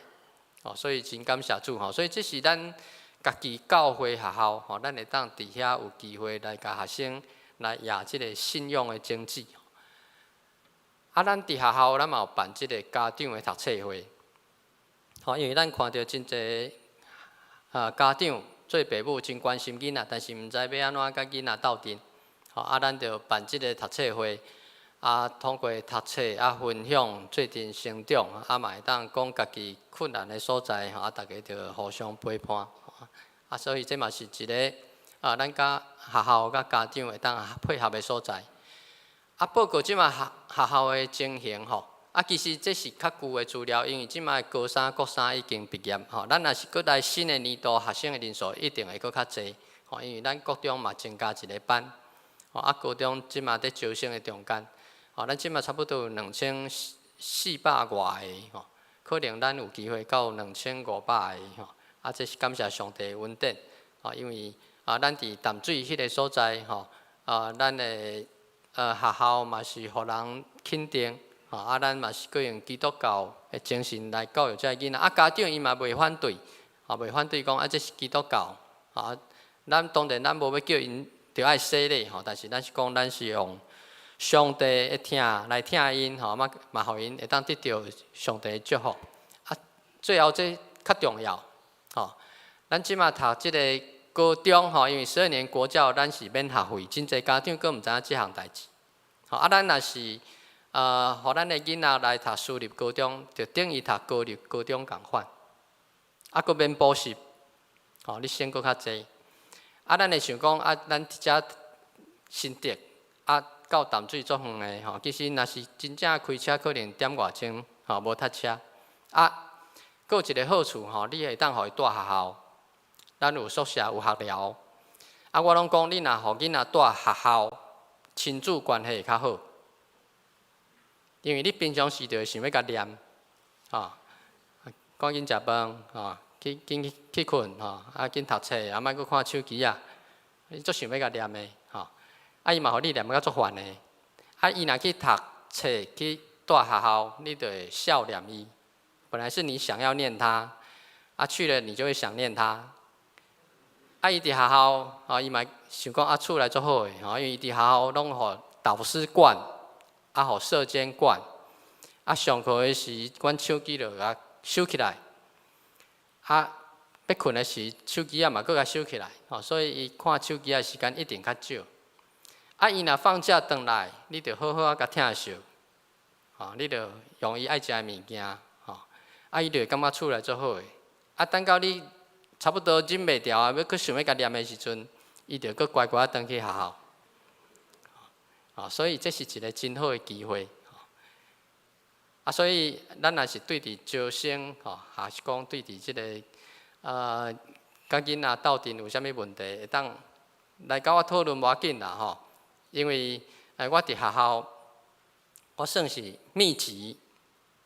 哦，所以真感謝主吼。所以這是咱家己教會學校吼，咱會當佇遐有機會來共學生來掖這个信仰的種子。啊，咱佇學校咱嘛有辦這个家長的讀冊會，吼，因為咱看著真濟啊家長做爸母真關心囡仔，但是毋知欲按怎佮囡仔鬥陣，吼，啊，咱就辦這个讀冊會，啊，通過讀冊啊分享做陣成長，啊嘛會當講家己困難的所在，吼，啊，逐家就互相陪伴，啊，所以這嘛是一个啊，咱佮學校佮家長會當配合的所在。啊，報告這馬學學校的情形吼，啊，其實這是較舊的資料，因為這馬高三、國三已經畢業吼，咱若是閣來新的年度學生的人數一定會閣較濟，吼，因為咱國中嘛增加一个班，吼，啊，高中這馬佇招生的中間，吼，咱這馬差不多有2400外个吼，可能咱有機會到2500個吼，啊，這是感謝上帝的恩典，吼，因為啊，咱佇淡水彼个所在吼，啊，咱的學校嘛是予人肯定，吼，啊，咱嘛是閣用基督教的精神來教育這个囡仔，啊，家長伊嘛袂反對，吼，袂反對講啊，這是基督教，啊，咱當然咱無欲叫𪜶著愛洗禮，吼，但是咱是講咱是用上帝的疼來疼𪜶，吼，嘛嘛予𪜶會當得著上帝的祝福。啊，最後這較重要，吼，咱這馬讀這个高中吼，因為12年國教，咱是免學費，真濟家長閣毋知影這項代誌。吼，啊，咱若是予咱的囡仔來讀私立高中，就等於讀公立高中仝款，啊，閣免補習，吼，你省閣較濟。啊，咱會想講啊，咱佇遮新竹啊，到淡水足遠的吼，其實若是真正開車，可能點外鐘，吼，無塞車。啊，閣有一个好處吼，你會當予伊蹛學校。咱有宿舍，有學寮。啊，我攏講，你若予囡仔蹛學校，親子關係會較好。因為你平常時就會想欲共念，吼，趕緊食飯，吼，去緊去去睏，吼，啊緊讀冊，啊莫閣看手機仔，你足想欲共念的，吼，啊伊嘛予你念甲足煩的，啊伊若去讀冊去蹛學校，你就會肖念伊。本來是你想要念他，啊去了你就會想念他。啊伊佇學校，啊伊嘛想講啊厝內足好的，吼，因為伊佇學校攏予導師管，啊予舍監管，啊上課的時，阮手機就共收起來，啊欲睏的時，手機仔嘛閣共收起來，吼，所以伊看手機仔時間一定較少。啊伊若放假轉來，你著好好仔共疼惜，吼，你著用伊愛食的物件，吼，啊伊就會感覺厝內足好的。啊等到你差不多忍袂牢啊，欲閣想欲共念的時陣，伊就閣乖乖仔轉去學校。啊，所以這是一个真好的機會。啊，所以咱若是對佇招生，吼，還是講對佇這个佮囡仔鬥陣有啥物問題，會當來佮我討論無要緊啦，吼。因為我佇學校，我算是密集，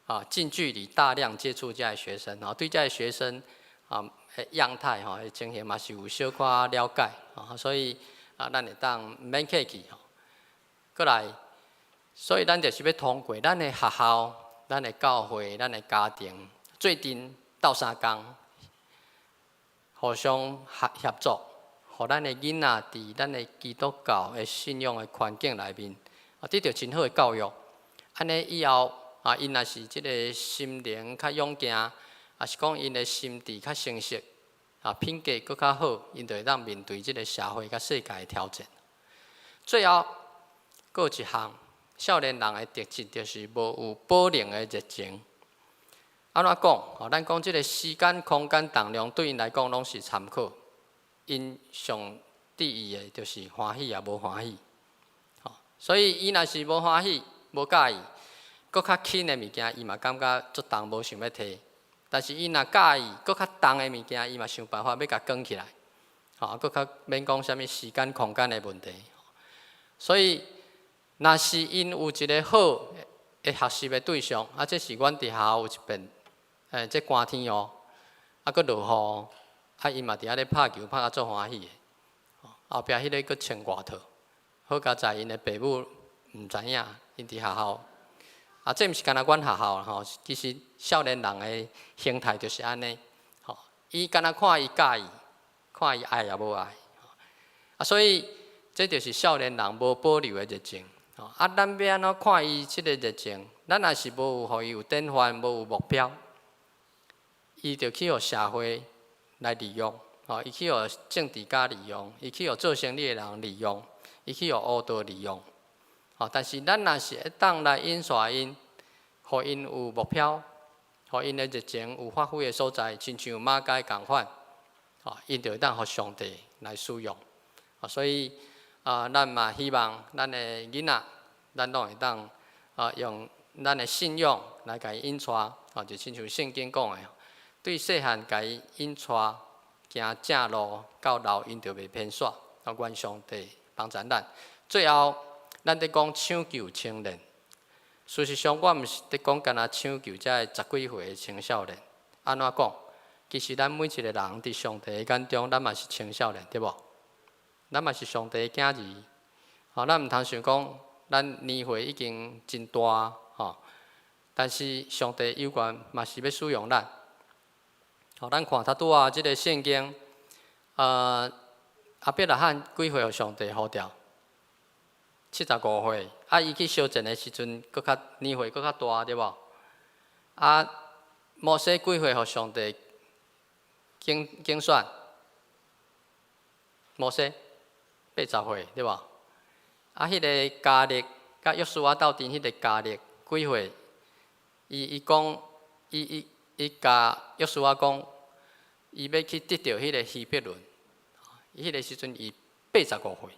啊，近距離大量接觸遮个學生，吼，對遮个學生啊，樣態吼，情形嘛是有小可了解，吼，所以啊，咱會當毋免客氣吼。閣來，所以咱就是欲通過咱的學校、咱的教會、咱的家庭，做陣鬥相共，互相合協作，予咱的囡仔佇咱的基督教的信仰的環境內面，啊，得著真好的教育。按呢以後啊，𪜶若是這个心靈較勇健，抑是講𪜶的心智較成熟，啊，品格閣較好，𪜶就會當面對這个社會佮世界的挑戰。最後，閣有一項少年人的特質，就是無有保留的熱情。按怎講？吼，咱講這个時間、空間、重量對𪜶來講攏是參考。𪜶上注意的就是歡喜抑無歡喜。吼，所以伊若是無歡喜、無佮意，閣較輕的物件，伊嘛感覺足重，無想欲提。但是伊若佮意，閣較重的物件，伊嘛想辦法欲共扛起來。吼，閣較免講啥物時間、空間的問題。所以，若是𪜶有一个好的學習的對象，啊，這是阮佇學校有一遍，這寒天哦，啊，閣落雨，啊，伊嘛佇遐咧拍球，拍甲足歡喜的。後壁彼个閣穿外套，好佳哉𪜶的爸母毋知影，𪜶佇學校。啊，這毋是干焦阮學校吼，其實少年人的形態就是按呢，吼，伊干焦看伊佮意，看伊愛抑無愛，啊，所以這就是少年人無保留的熱情。啊，咱欲按怎看伊這个熱情？咱若是無有予伊有典範，無有目標，伊就去予社會來利用，吼，伊去予政治家利用，伊去予做生意的人利用，伊去予烏道利用。吼，但是咱若是會當來引帶𪜶，予𪜶有目標，予𪜶的熱情有發揮的所在，親像瑪該仝款，吼，𪜶就會當予上帝來使用。所以啊，咱嘛希望咱的囡仔，咱攏會當啊用咱的信仰來共伊引帶，吼，就親像聖經講的，對細漢共伊引帶行正路，到老𪜶就袂偏煞。啊，願上帝幫助咱。最後，咱佇講搶救青年，事實上，我毋是佇講干焦搶救這个十幾歲的青少年。按怎講？其實咱每一個人佇上帝的眼中，咱嘛是青少年，對無？咱嘛是上帝的囝兒。吼，咱毋通想講，咱年歲已經真大，吼，但是上帝猶原嘛是欲使用咱。吼，咱看拄拄仔這个聖經，亞伯拉罕幾歲予上帝呼召？75歲。啊，伊去相戰的時陣，閣較年歲閣較大，對無？啊，摩西幾歲予上帝揀選？摩西80歲，對無？啊，彼个迦勒佮約書亞鬥陣，彼个迦勒幾歲？伊伊講，伊伊伊共約書亞講，伊欲去得著彼个希伯崙。伊彼个時陣伊85歲。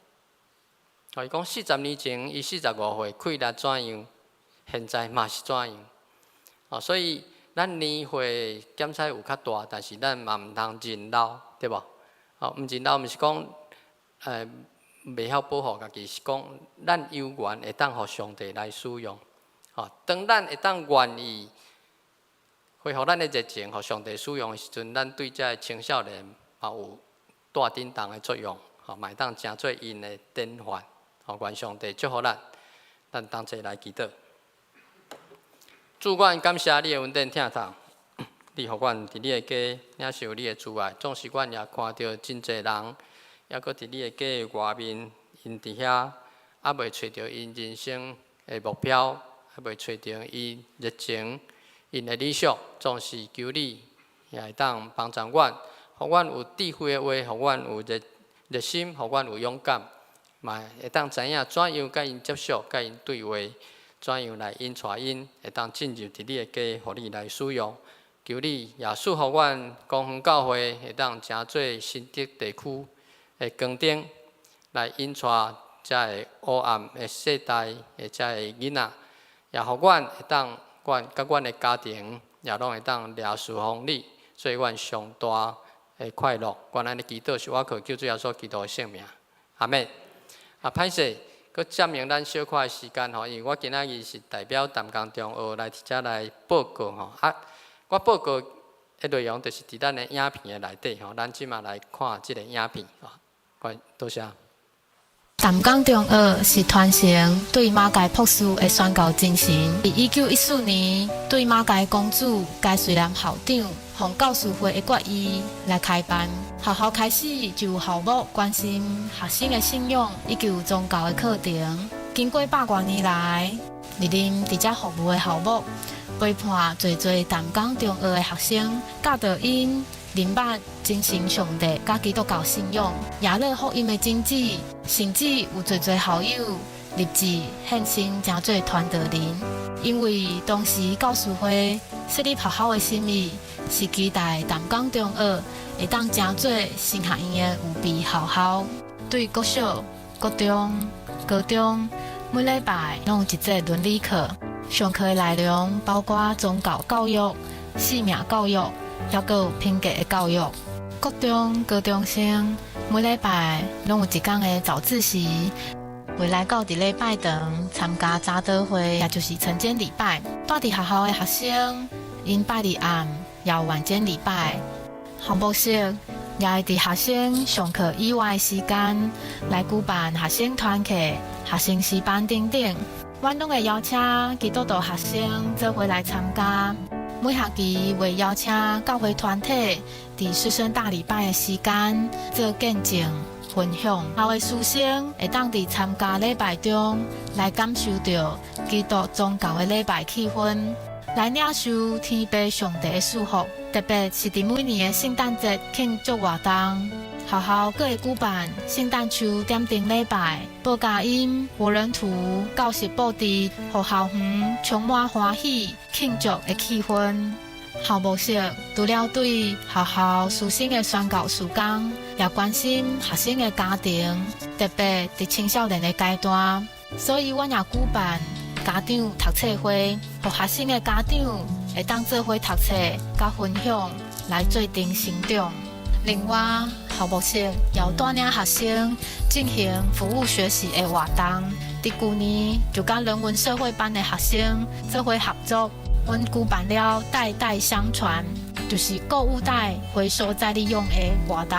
哦，伊講40年前伊45歲，氣力怎樣？現在嘛是怎樣？哦，所以咱年歲檢採有較大，但是咱嘛毋通認老，對無？哦，毋認老毋是講，袂曉保護家己，是講咱猶原會當予上帝來使用。哦，當咱會當願意恢復咱的熱情，予上帝使用的時陣，咱對這个青少年嘛有帶頂燈的作用，吼，嘛會當成做𪜶的典範。吼，願上帝祝福咱，咱同齊來祈禱。主，阮感謝你的恩典疼痛，你予阮佇你的家領受你的慈愛，縱使阮也看著真濟人，猶閣佇你的家的外面，𪜶佇遐猶未揣著𪜶人生的目標，猶未揣著𪜶熱情、𪜶的理想，總是求你也會當幫助阮，予阮有智慧的話，予阮有熱熱心，予阮有勇敢，嘛會當知影怎樣佮𪜶接觸、佮𪜶對話，怎樣來引帶𪜶，會當進入佇你的家，予你來使用。求你也賜予阮光遠教會會當成做新竹地區的光燈，來引帶遮个黑暗的世代的遮个囡仔，也予阮會當，阮佮阮的家庭也攏會當掠侍奉你，做阮上大的快樂。阮按呢祈禱是我靠救主耶穌基督的聖名，阿們。啊，歹勢，閣佔用咱小可的時間吼，因為我今仔日是代表淡江中學來佇遮來報告吼。啊，我報告的內容就是佇咱的影片的內底吼，咱這馬來看這个影片吼。多謝。淡江中學是傳承對馬偕博士的宣教精神。佇1914年，對馬偕公主解瑞南校長奉教師會的決議來開辦學校，開始就有校牧關心學生的信仰以及有宗教的課程。經過百外年來，歷任佇遮服務的校牧，陪伴濟濟淡江中學的學生，教導𪜶認捌真神上帝佮基督教信仰、耶樂福音的真旨，甚至有濟濟校友立志獻身成做傳道人。因為當時教師會設立學校的心意，是期待淡江中學會當成做神學院的預備學校。對國小、國中、高中，每禮拜攏有一節倫理課。上課的內容包括宗教教育、生命教育，猶閣有品格的教育。國中高中生每禮拜攏有一工的早自習，會來到佇禮拜堂參加早禱會，也就是晨間禮拜。蹛佇學校的學生，𪜶拜二暗也有晚間禮拜。校牧室也會佇學生上課以外的時間來舉辦學生團契、學生詩班等等。阮攏會邀請基督徒學生做伙來參加。每學期會邀請教會團體佇師生大禮拜的時間做見證。分享。校的師生會當佇參加禮拜中來感受著基督宗教的禮拜氣氛，來領受天父上帝的祝福。特別是佇每年的聖誕節慶祝活動，學校閣會舉辦聖誕樹點燈禮拜、報佳音、活人圖、教室佈置，予校園充滿歡喜慶祝的氣氛。校牧室除了對學校師生的宣教事工，也關心學生的家庭，特別佇青少年的階段。所以，阮也舉辦家長讀冊會，予學生的家長會當做伙讀冊、佮分享，來做陣成長。另外，校牧室也有帶領學生進行服務學習的活動。佇舊年就佮人文社會班的學生做伙合作，阮舉辦了代代相傳，就是購物袋回收再利用的活動。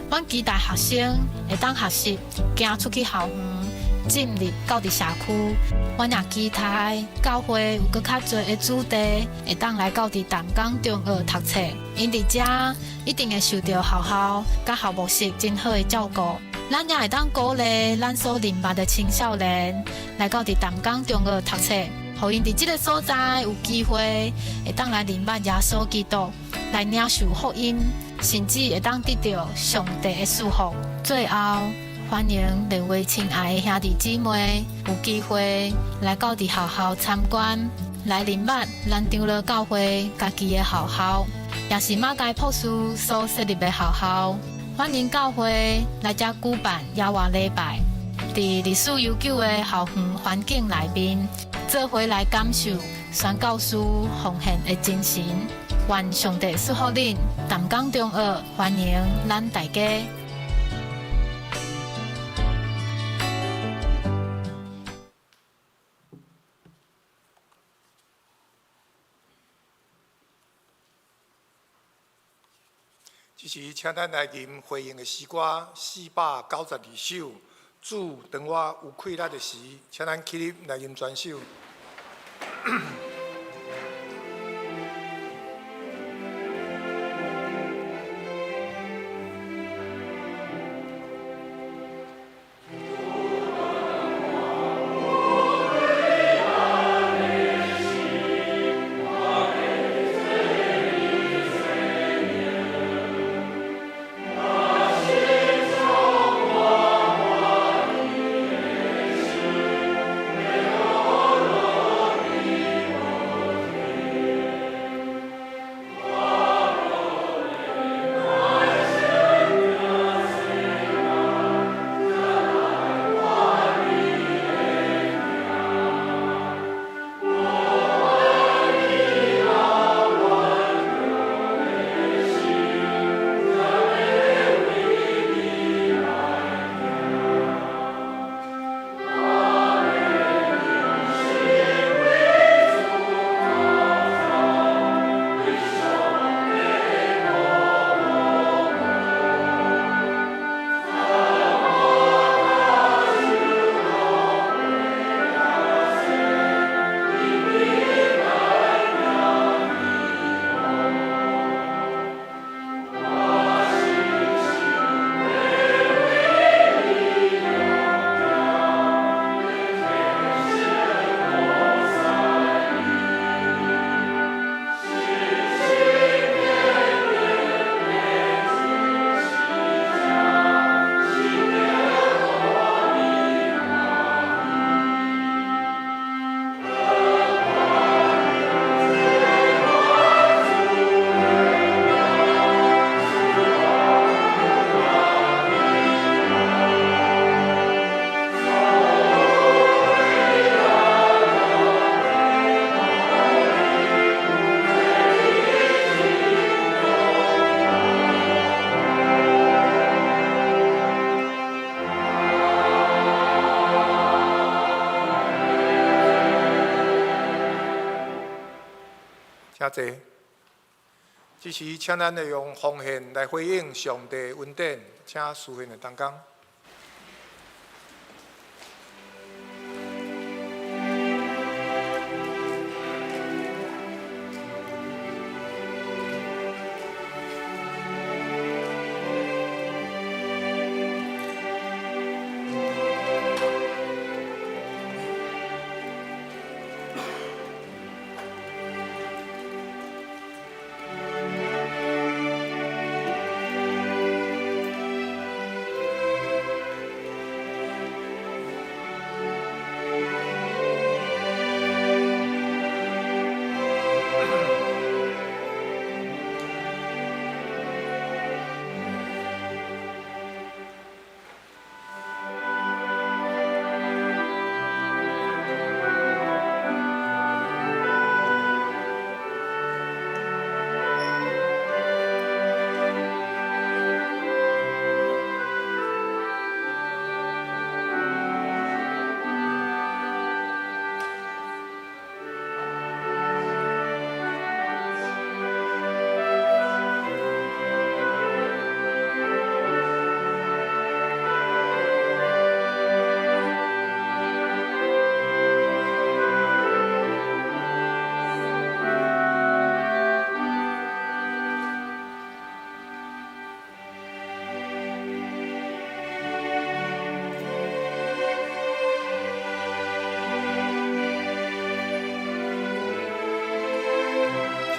阮期待學生會當學習行出去校園，進入到佇社區。阮也期待教會有閣較濟的子弟會當來到佇淡江中學讀冊，𪜶佇遮一定會受著學校佮校牧室真好的照顧。咱也會當鼓勵咱所認捌的青少年來到佇淡江中學讀冊，予𪜶佇這个所在有機會會當來認捌耶穌基督，來領受福音，甚至會當得著上帝的祝福。最後，歡迎各位親愛的兄弟姊妹有機會來到佇學校參觀，來認捌咱長老教會家己的學校，也是馬偕博士所設立的學校。歡迎教會來遮舉辦野外禮拜，佇歷史悠久的校園環境內面，做伙來感受宣教師奉獻的精神。願上帝祝福恁，淡江中學歡迎咱大家。這時，請咱來吟回應的詩歌492首。主，當我有氣力的時，請咱起立來吟全首。請坐。這時，請咱會用奉獻來回應上帝恩典，請司獻的同工。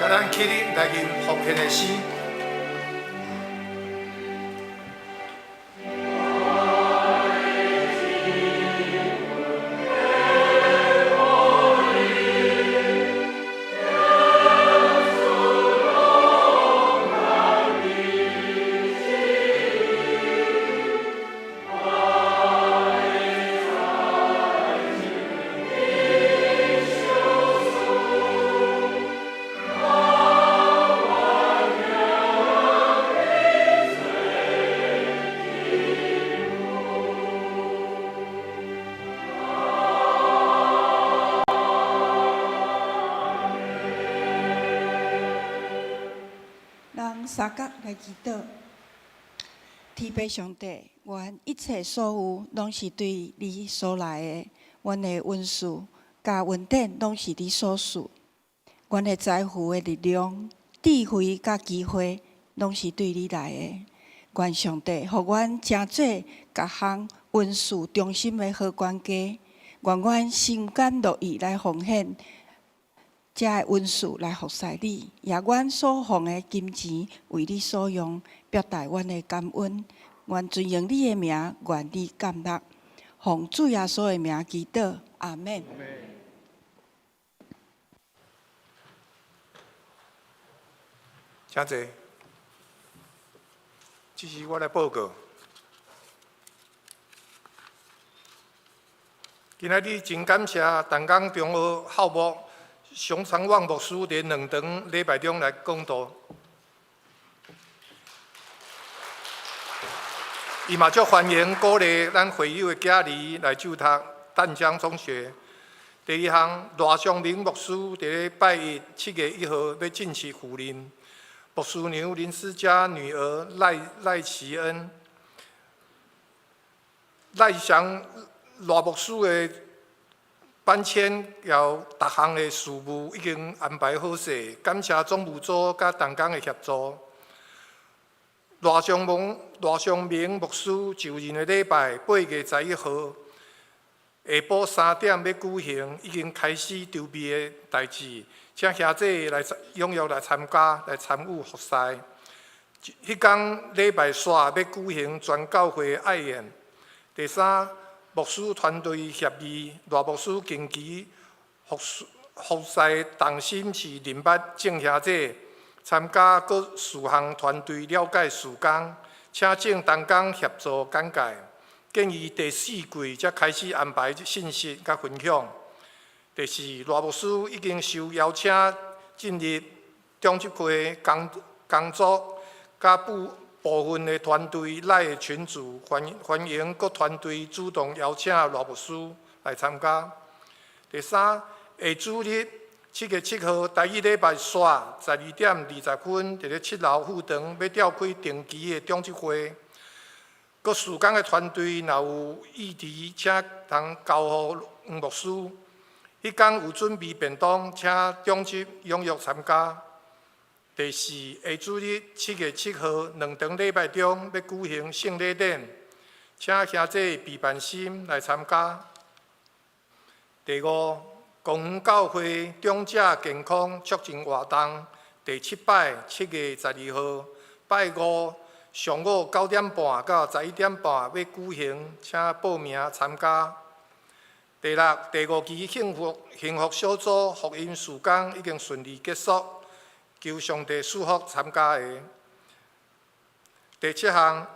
咱起立來吟奉獻的詩。咱三角來祈禱，天父上帝，阮一切所有攏是對你所來的，阮的恩賜佮恩典攏是你所賜，阮的財富的力量、智慧佮機會攏是對你來的。願上帝予阮成做各項恩賜忠心的好管家，願阮心甘樂意來奉獻這个恩賜來服侍你，也願所奉的金錢為你所用，表達阮的感恩。願尊榮你的名，願你感納，奉主耶穌的名祈禱，阿們。請坐。這是我來報告。今仔日真感謝淡江中學校牧熊長旺牧師佇兩堂禮拜中來講道。伊嘛足歡迎鼓勵咱會友的囝兒來就讀淡江中學。第二項，賴尚明牧師佇咧拜一7月1號欲正式赴任。牧師娘林思嘉女兒賴賴奇恩、賴祥賴牧師的搬遷佮逐項的事務已經安排好勢，感謝總務組佮同工的協助。賴尚明賴尚明牧師就任的禮拜8月11號下晡3點欲舉行，已經開始籌備的代誌，請兄弟來踴躍來參加，來參與服侍。彼工禮拜煞欲舉行全教會愛宴。第三，牧師團隊協議，賴牧師近期服侍服侍重心是認捌眾兄弟，參加各事項團隊了解事工，請眾同工協助簡介。建議第四季才開始安排信息佮分享。第四，賴牧師已經受邀請進入長執會工工作，佮部部分的團隊內的群組，歡歡迎各團隊主動邀請賴牧師來參加。第三，下主日7月7號台語禮拜煞12點20分，佇咧7樓副堂欲召開定期的長執會。各事工的團隊若有議題，請通交予黃牧師。彼工有準備便當，請長執踴躍參加。第四，下主日7月7號兩堂禮拜中欲舉行聖禮典，請兄弟備辦心來參加。第五，公園教會長者健康促進活動第七擺7月12號拜五上午9點半到11點半欲舉行，請報名參加。第六，第五期幸福幸福小組福音事工已經順利結束，求上帝賜福參加的。第七項，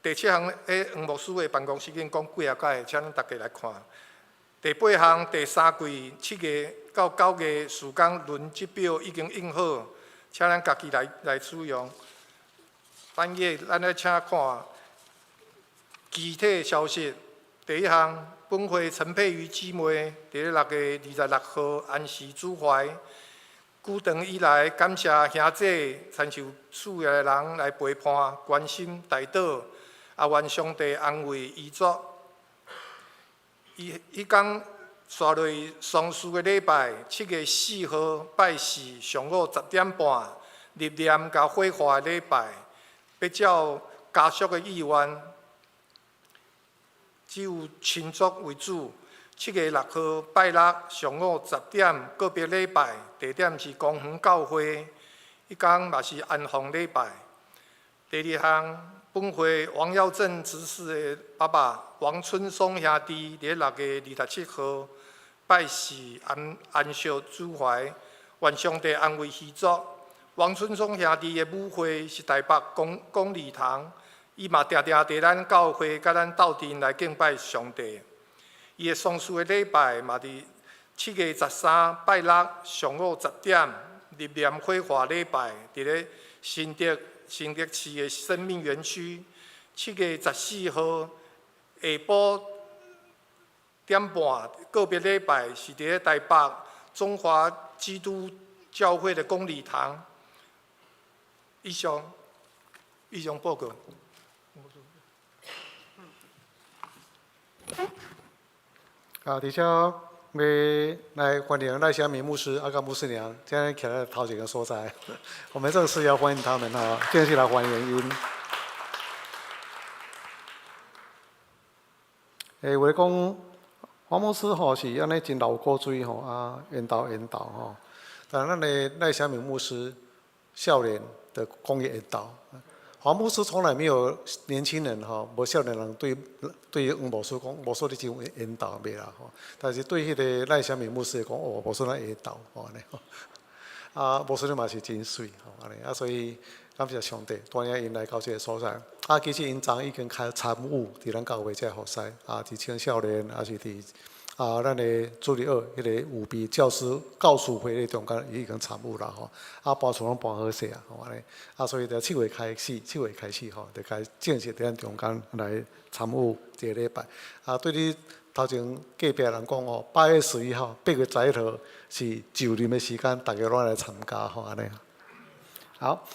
第七項，彼黃牧師的辦公室已經講幾仔擺，請恁大家來看。第八項，第三季7月到9月事工輪值表已經印好，請咱家己來來使用。半夜咱來請看具體消息。第一項，本會陳佩瑜姊妹佇咧6月26號安息主懷。久長以來，感謝兄弟親像需要的人來陪伴、關心、代禱，也願上帝安慰遺囑。伊彼工紲落喪事的禮拜，7月4號拜四上午10點半，入殮佮火化的禮拜，欲照家屬的意願，只有親屬為主。7月6號拜六上午10點告別禮拜，地點是公園教會，彼工嘛是安放禮拜。第二項，本會王耀正執事的爸爸王春松兄弟，佇6月27號拜四安息主懷，願上帝安慰遺族。王春松兄弟的母會是台北公理堂，伊嘛定定佇咱教會佮咱鬥陣來敬拜上帝。伊的喪事的禮拜嘛佇7月13拜六上午10點，入殮火化禮拜，佇咧新竹市的生命園區。7月14號下晡點半告別禮拜是佇咧台北中華基督教會的公理堂。以上報告。啊，佇遮欲來歡迎賴香明牧師、阿個牧師娘，今日徛佇頭前个所在，我們正式要歡迎他們哈，正式來歡迎𪜶。有咧講，黃牧師吼是按呢真流苦水吼，啊，緣投緣投吼。但咱的賴香明牧師少年的公益緣投，黃牧師從來沒有年輕人吼，無少年人對黃牧師講，牧師你真有緣投袂啦吼。但是對彼个賴香明牧師講，哦，牧師咱緣投吼按呢。啊，牧師你嘛是真媠吼按呢，啊，所以感謝上帝，帶領𪜶來到這个所在。啊，其實𪜶昨已經開參與佇咱教會這个服侍，啊，佇青少年，抑是佇啊，咱的主日學彼个預備教師教師會的中間，伊已經參與啦吼。啊，搬厝攏搬好勢啊，吼按呢。啊，所以佇七月開始，七月開始吼，就開正式佇咱中間來參與這个禮拜。啊，對你頭前隔壁人講哦，8月11號、8月11號是就任的時間，大家攏來參加吼，按呢。好，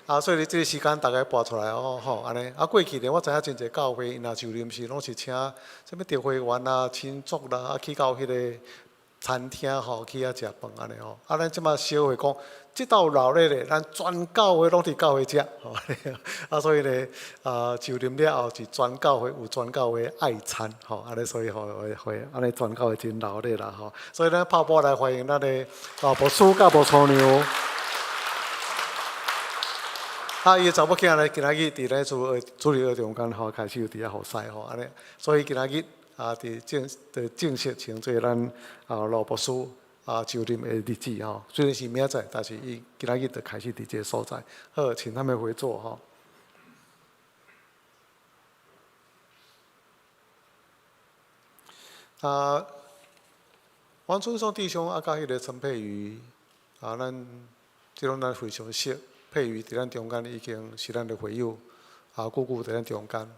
啊，所以這个時間大家撥出來哦，吼，按呢。啊，過去呢，我知影真濟教會，𪜶若就任時攏是請啥物特會員啊、親族啦，啊，去到彼个餐廳吼，去遐食飯按呢吼。啊，咱這馬小會講，這晝鬧熱咧，咱全教會攏佇教會食，吼。啊，所以咧，啊，就任了後是全教會有全教會愛餐，吼，按呢，所以吼會按呢全教會真鬧熱啦，吼。所以咱拍鼓來歡迎咱的老牧師佮牧師娘。啊，伊的查某囝咧，今仔日佇咧主日學中間吼，開始有佇遐服侍吼，按呢，所以今仔日啊，佇正式稱做咱啊羅牧師啊就任的日子吼，雖然是明仔載，但是伊今仔日就開始佇這个所在。好，請他們回座吼。啊，王春松弟兄啊，佮彼个陳佩瑜啊，咱這攏咱非常熟。佩瑜佇咱中間已經是咱的會友，啊，久久佇咱中間，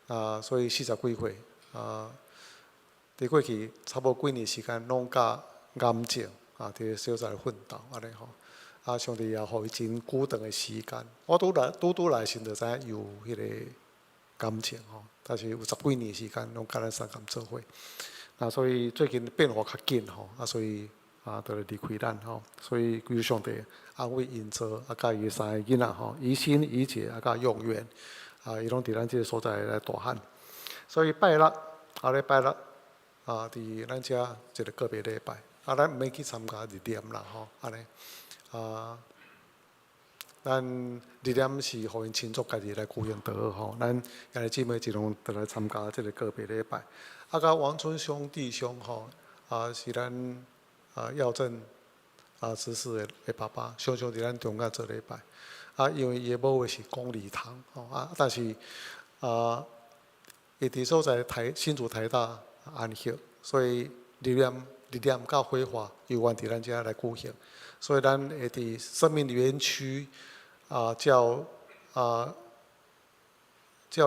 啊，所以四十幾歲，啊，佇過去差不多幾年時間，攏佮癌症啊，佇個小在奮鬥按呢吼，啊，上帝也予伊真久長的時間。我拄來拄拄來時就知影有彼个癌症吼，但是有十幾年時間攏佮咱相共做伙，啊，所以最近變化較緊吼，啊，所以。啊，就來離開咱吼，所以求上帝安慰𪜶做，啊，佮伊三个囡仔吼，怡心、怡姐，啊，佮永遠，啊，伊攏佇咱這个所在來大漢。所以拜六，啊咧拜六，啊，佇咱遮一個告別禮拜，啊，咱毋免去參加入殮啦吼，按呢，啊，咱入殮是予𪜶親族家己來舉行就好吼，咱兄弟姊妹一攏就來參加這個告別禮拜。啊，佮王春松弟兄吼，啊，是咱。啊，耀正啊，執事的爸爸，常常佇咱中間做禮拜。啊，因為伊的母會是公理堂，吼啊，但是啊，伊佇所在台新竹台大安息，所以入殮佮火化由阮佇咱遮來舉行。所以咱會佇生命園區啊，照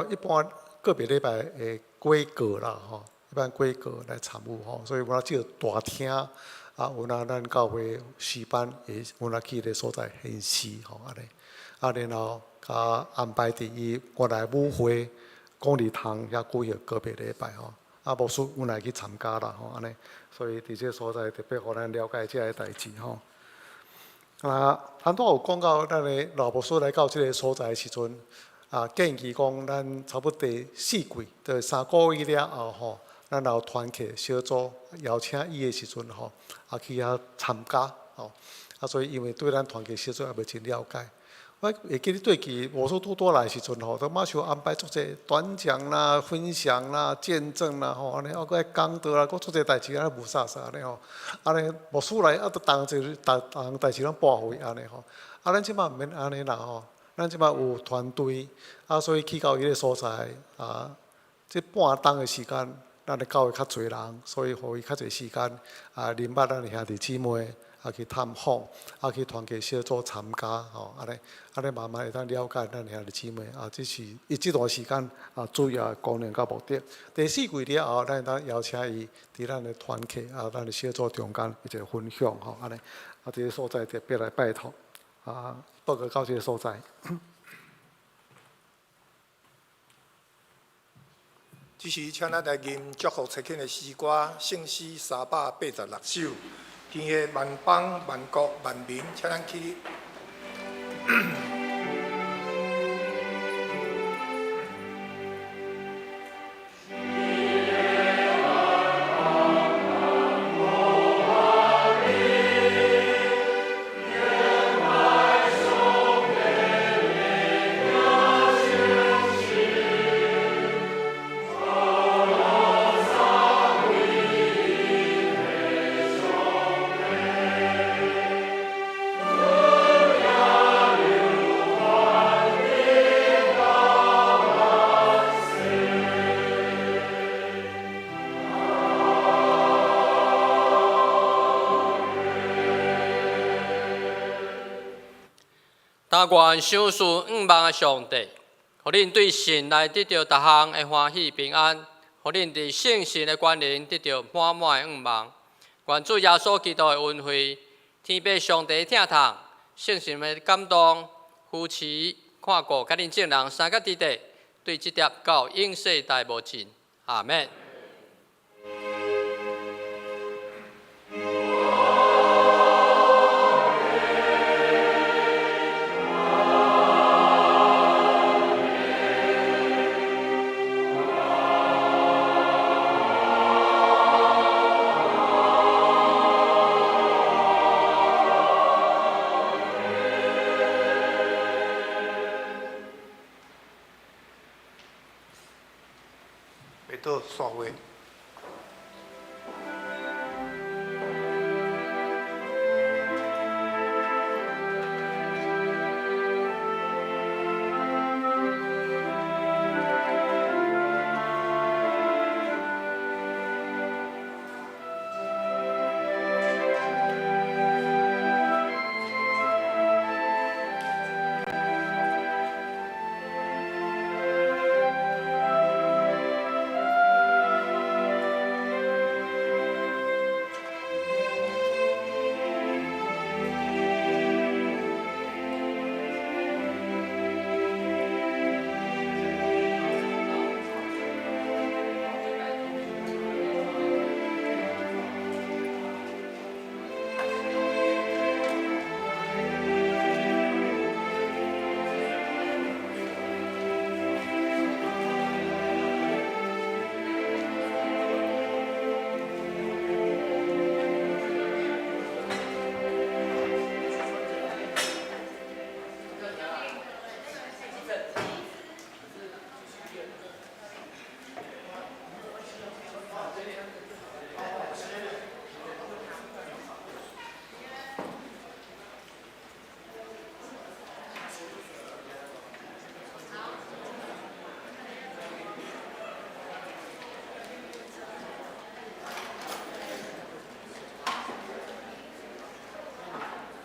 一般個別禮拜的規格啦，吼，一般規格來參與吼，所以阮這個大廳。啊，有若咱教會詩班會有若去彼个所在獻詩吼，按呢，啊，然後共安排佇伊原來母會公理堂遐舉行告別禮拜吼。啊，牧師阮來去參加啦吼，按呢，所以佇這个所在特別予咱了解這个代誌吼。啊，拄仔有講到咱的老牧師來到這个所在的時陣，啊，建議講咱差不多第四季，就三個月了後吼，咱若有團契小組邀請伊的時陣吼，啊去遐參加吼，啊所以因為對咱團契小組也袂真了解。我會記得對其無數拄拄來的時陣吼，都馬上安排足濟短講啦、分享啦、見證啦吼，按呢，啊閣愛講道啦，閣足濟代誌按呢霧煞煞按呢吼，按呢牧師來啊，都逐項一逐逐項代誌攏跋予伊按呢吼，啊咱這擺毋免按呢啦吼，咱這擺有團隊，啊所以去到彼个所在啊，這半鐘的時間，咱的教會較濟人，所以予伊較濟時間啊，認捌咱的兄弟姊妹。啊去探訪，啊去團契小組參加，吼，按呢，按呢慢慢會當了解咱兄弟姊妹，啊，這是伊這段時間啊主要的功能佮目的。第四季了後，咱會當邀請伊佇咱的團契啊，咱的小組中間一個分享，吼，按呢，啊，這个所在特別來拜託，啊，報告到這个所在。這時，請咱來吟祝福差遣的詩歌，聖詩386首。天下萬邦萬國萬民，請咱起立。但願賞賜向望的上帝，予恁對神來得著逐項的歡喜平安，予恁佇聖神的關聯得著滿滿的向望。願主耶穌基督的恩惠、天父上帝的疼痛、聖神的感動、扶持、看顧，佮恁眾人三甲佇底，對這粒到永世代無盡。阿們。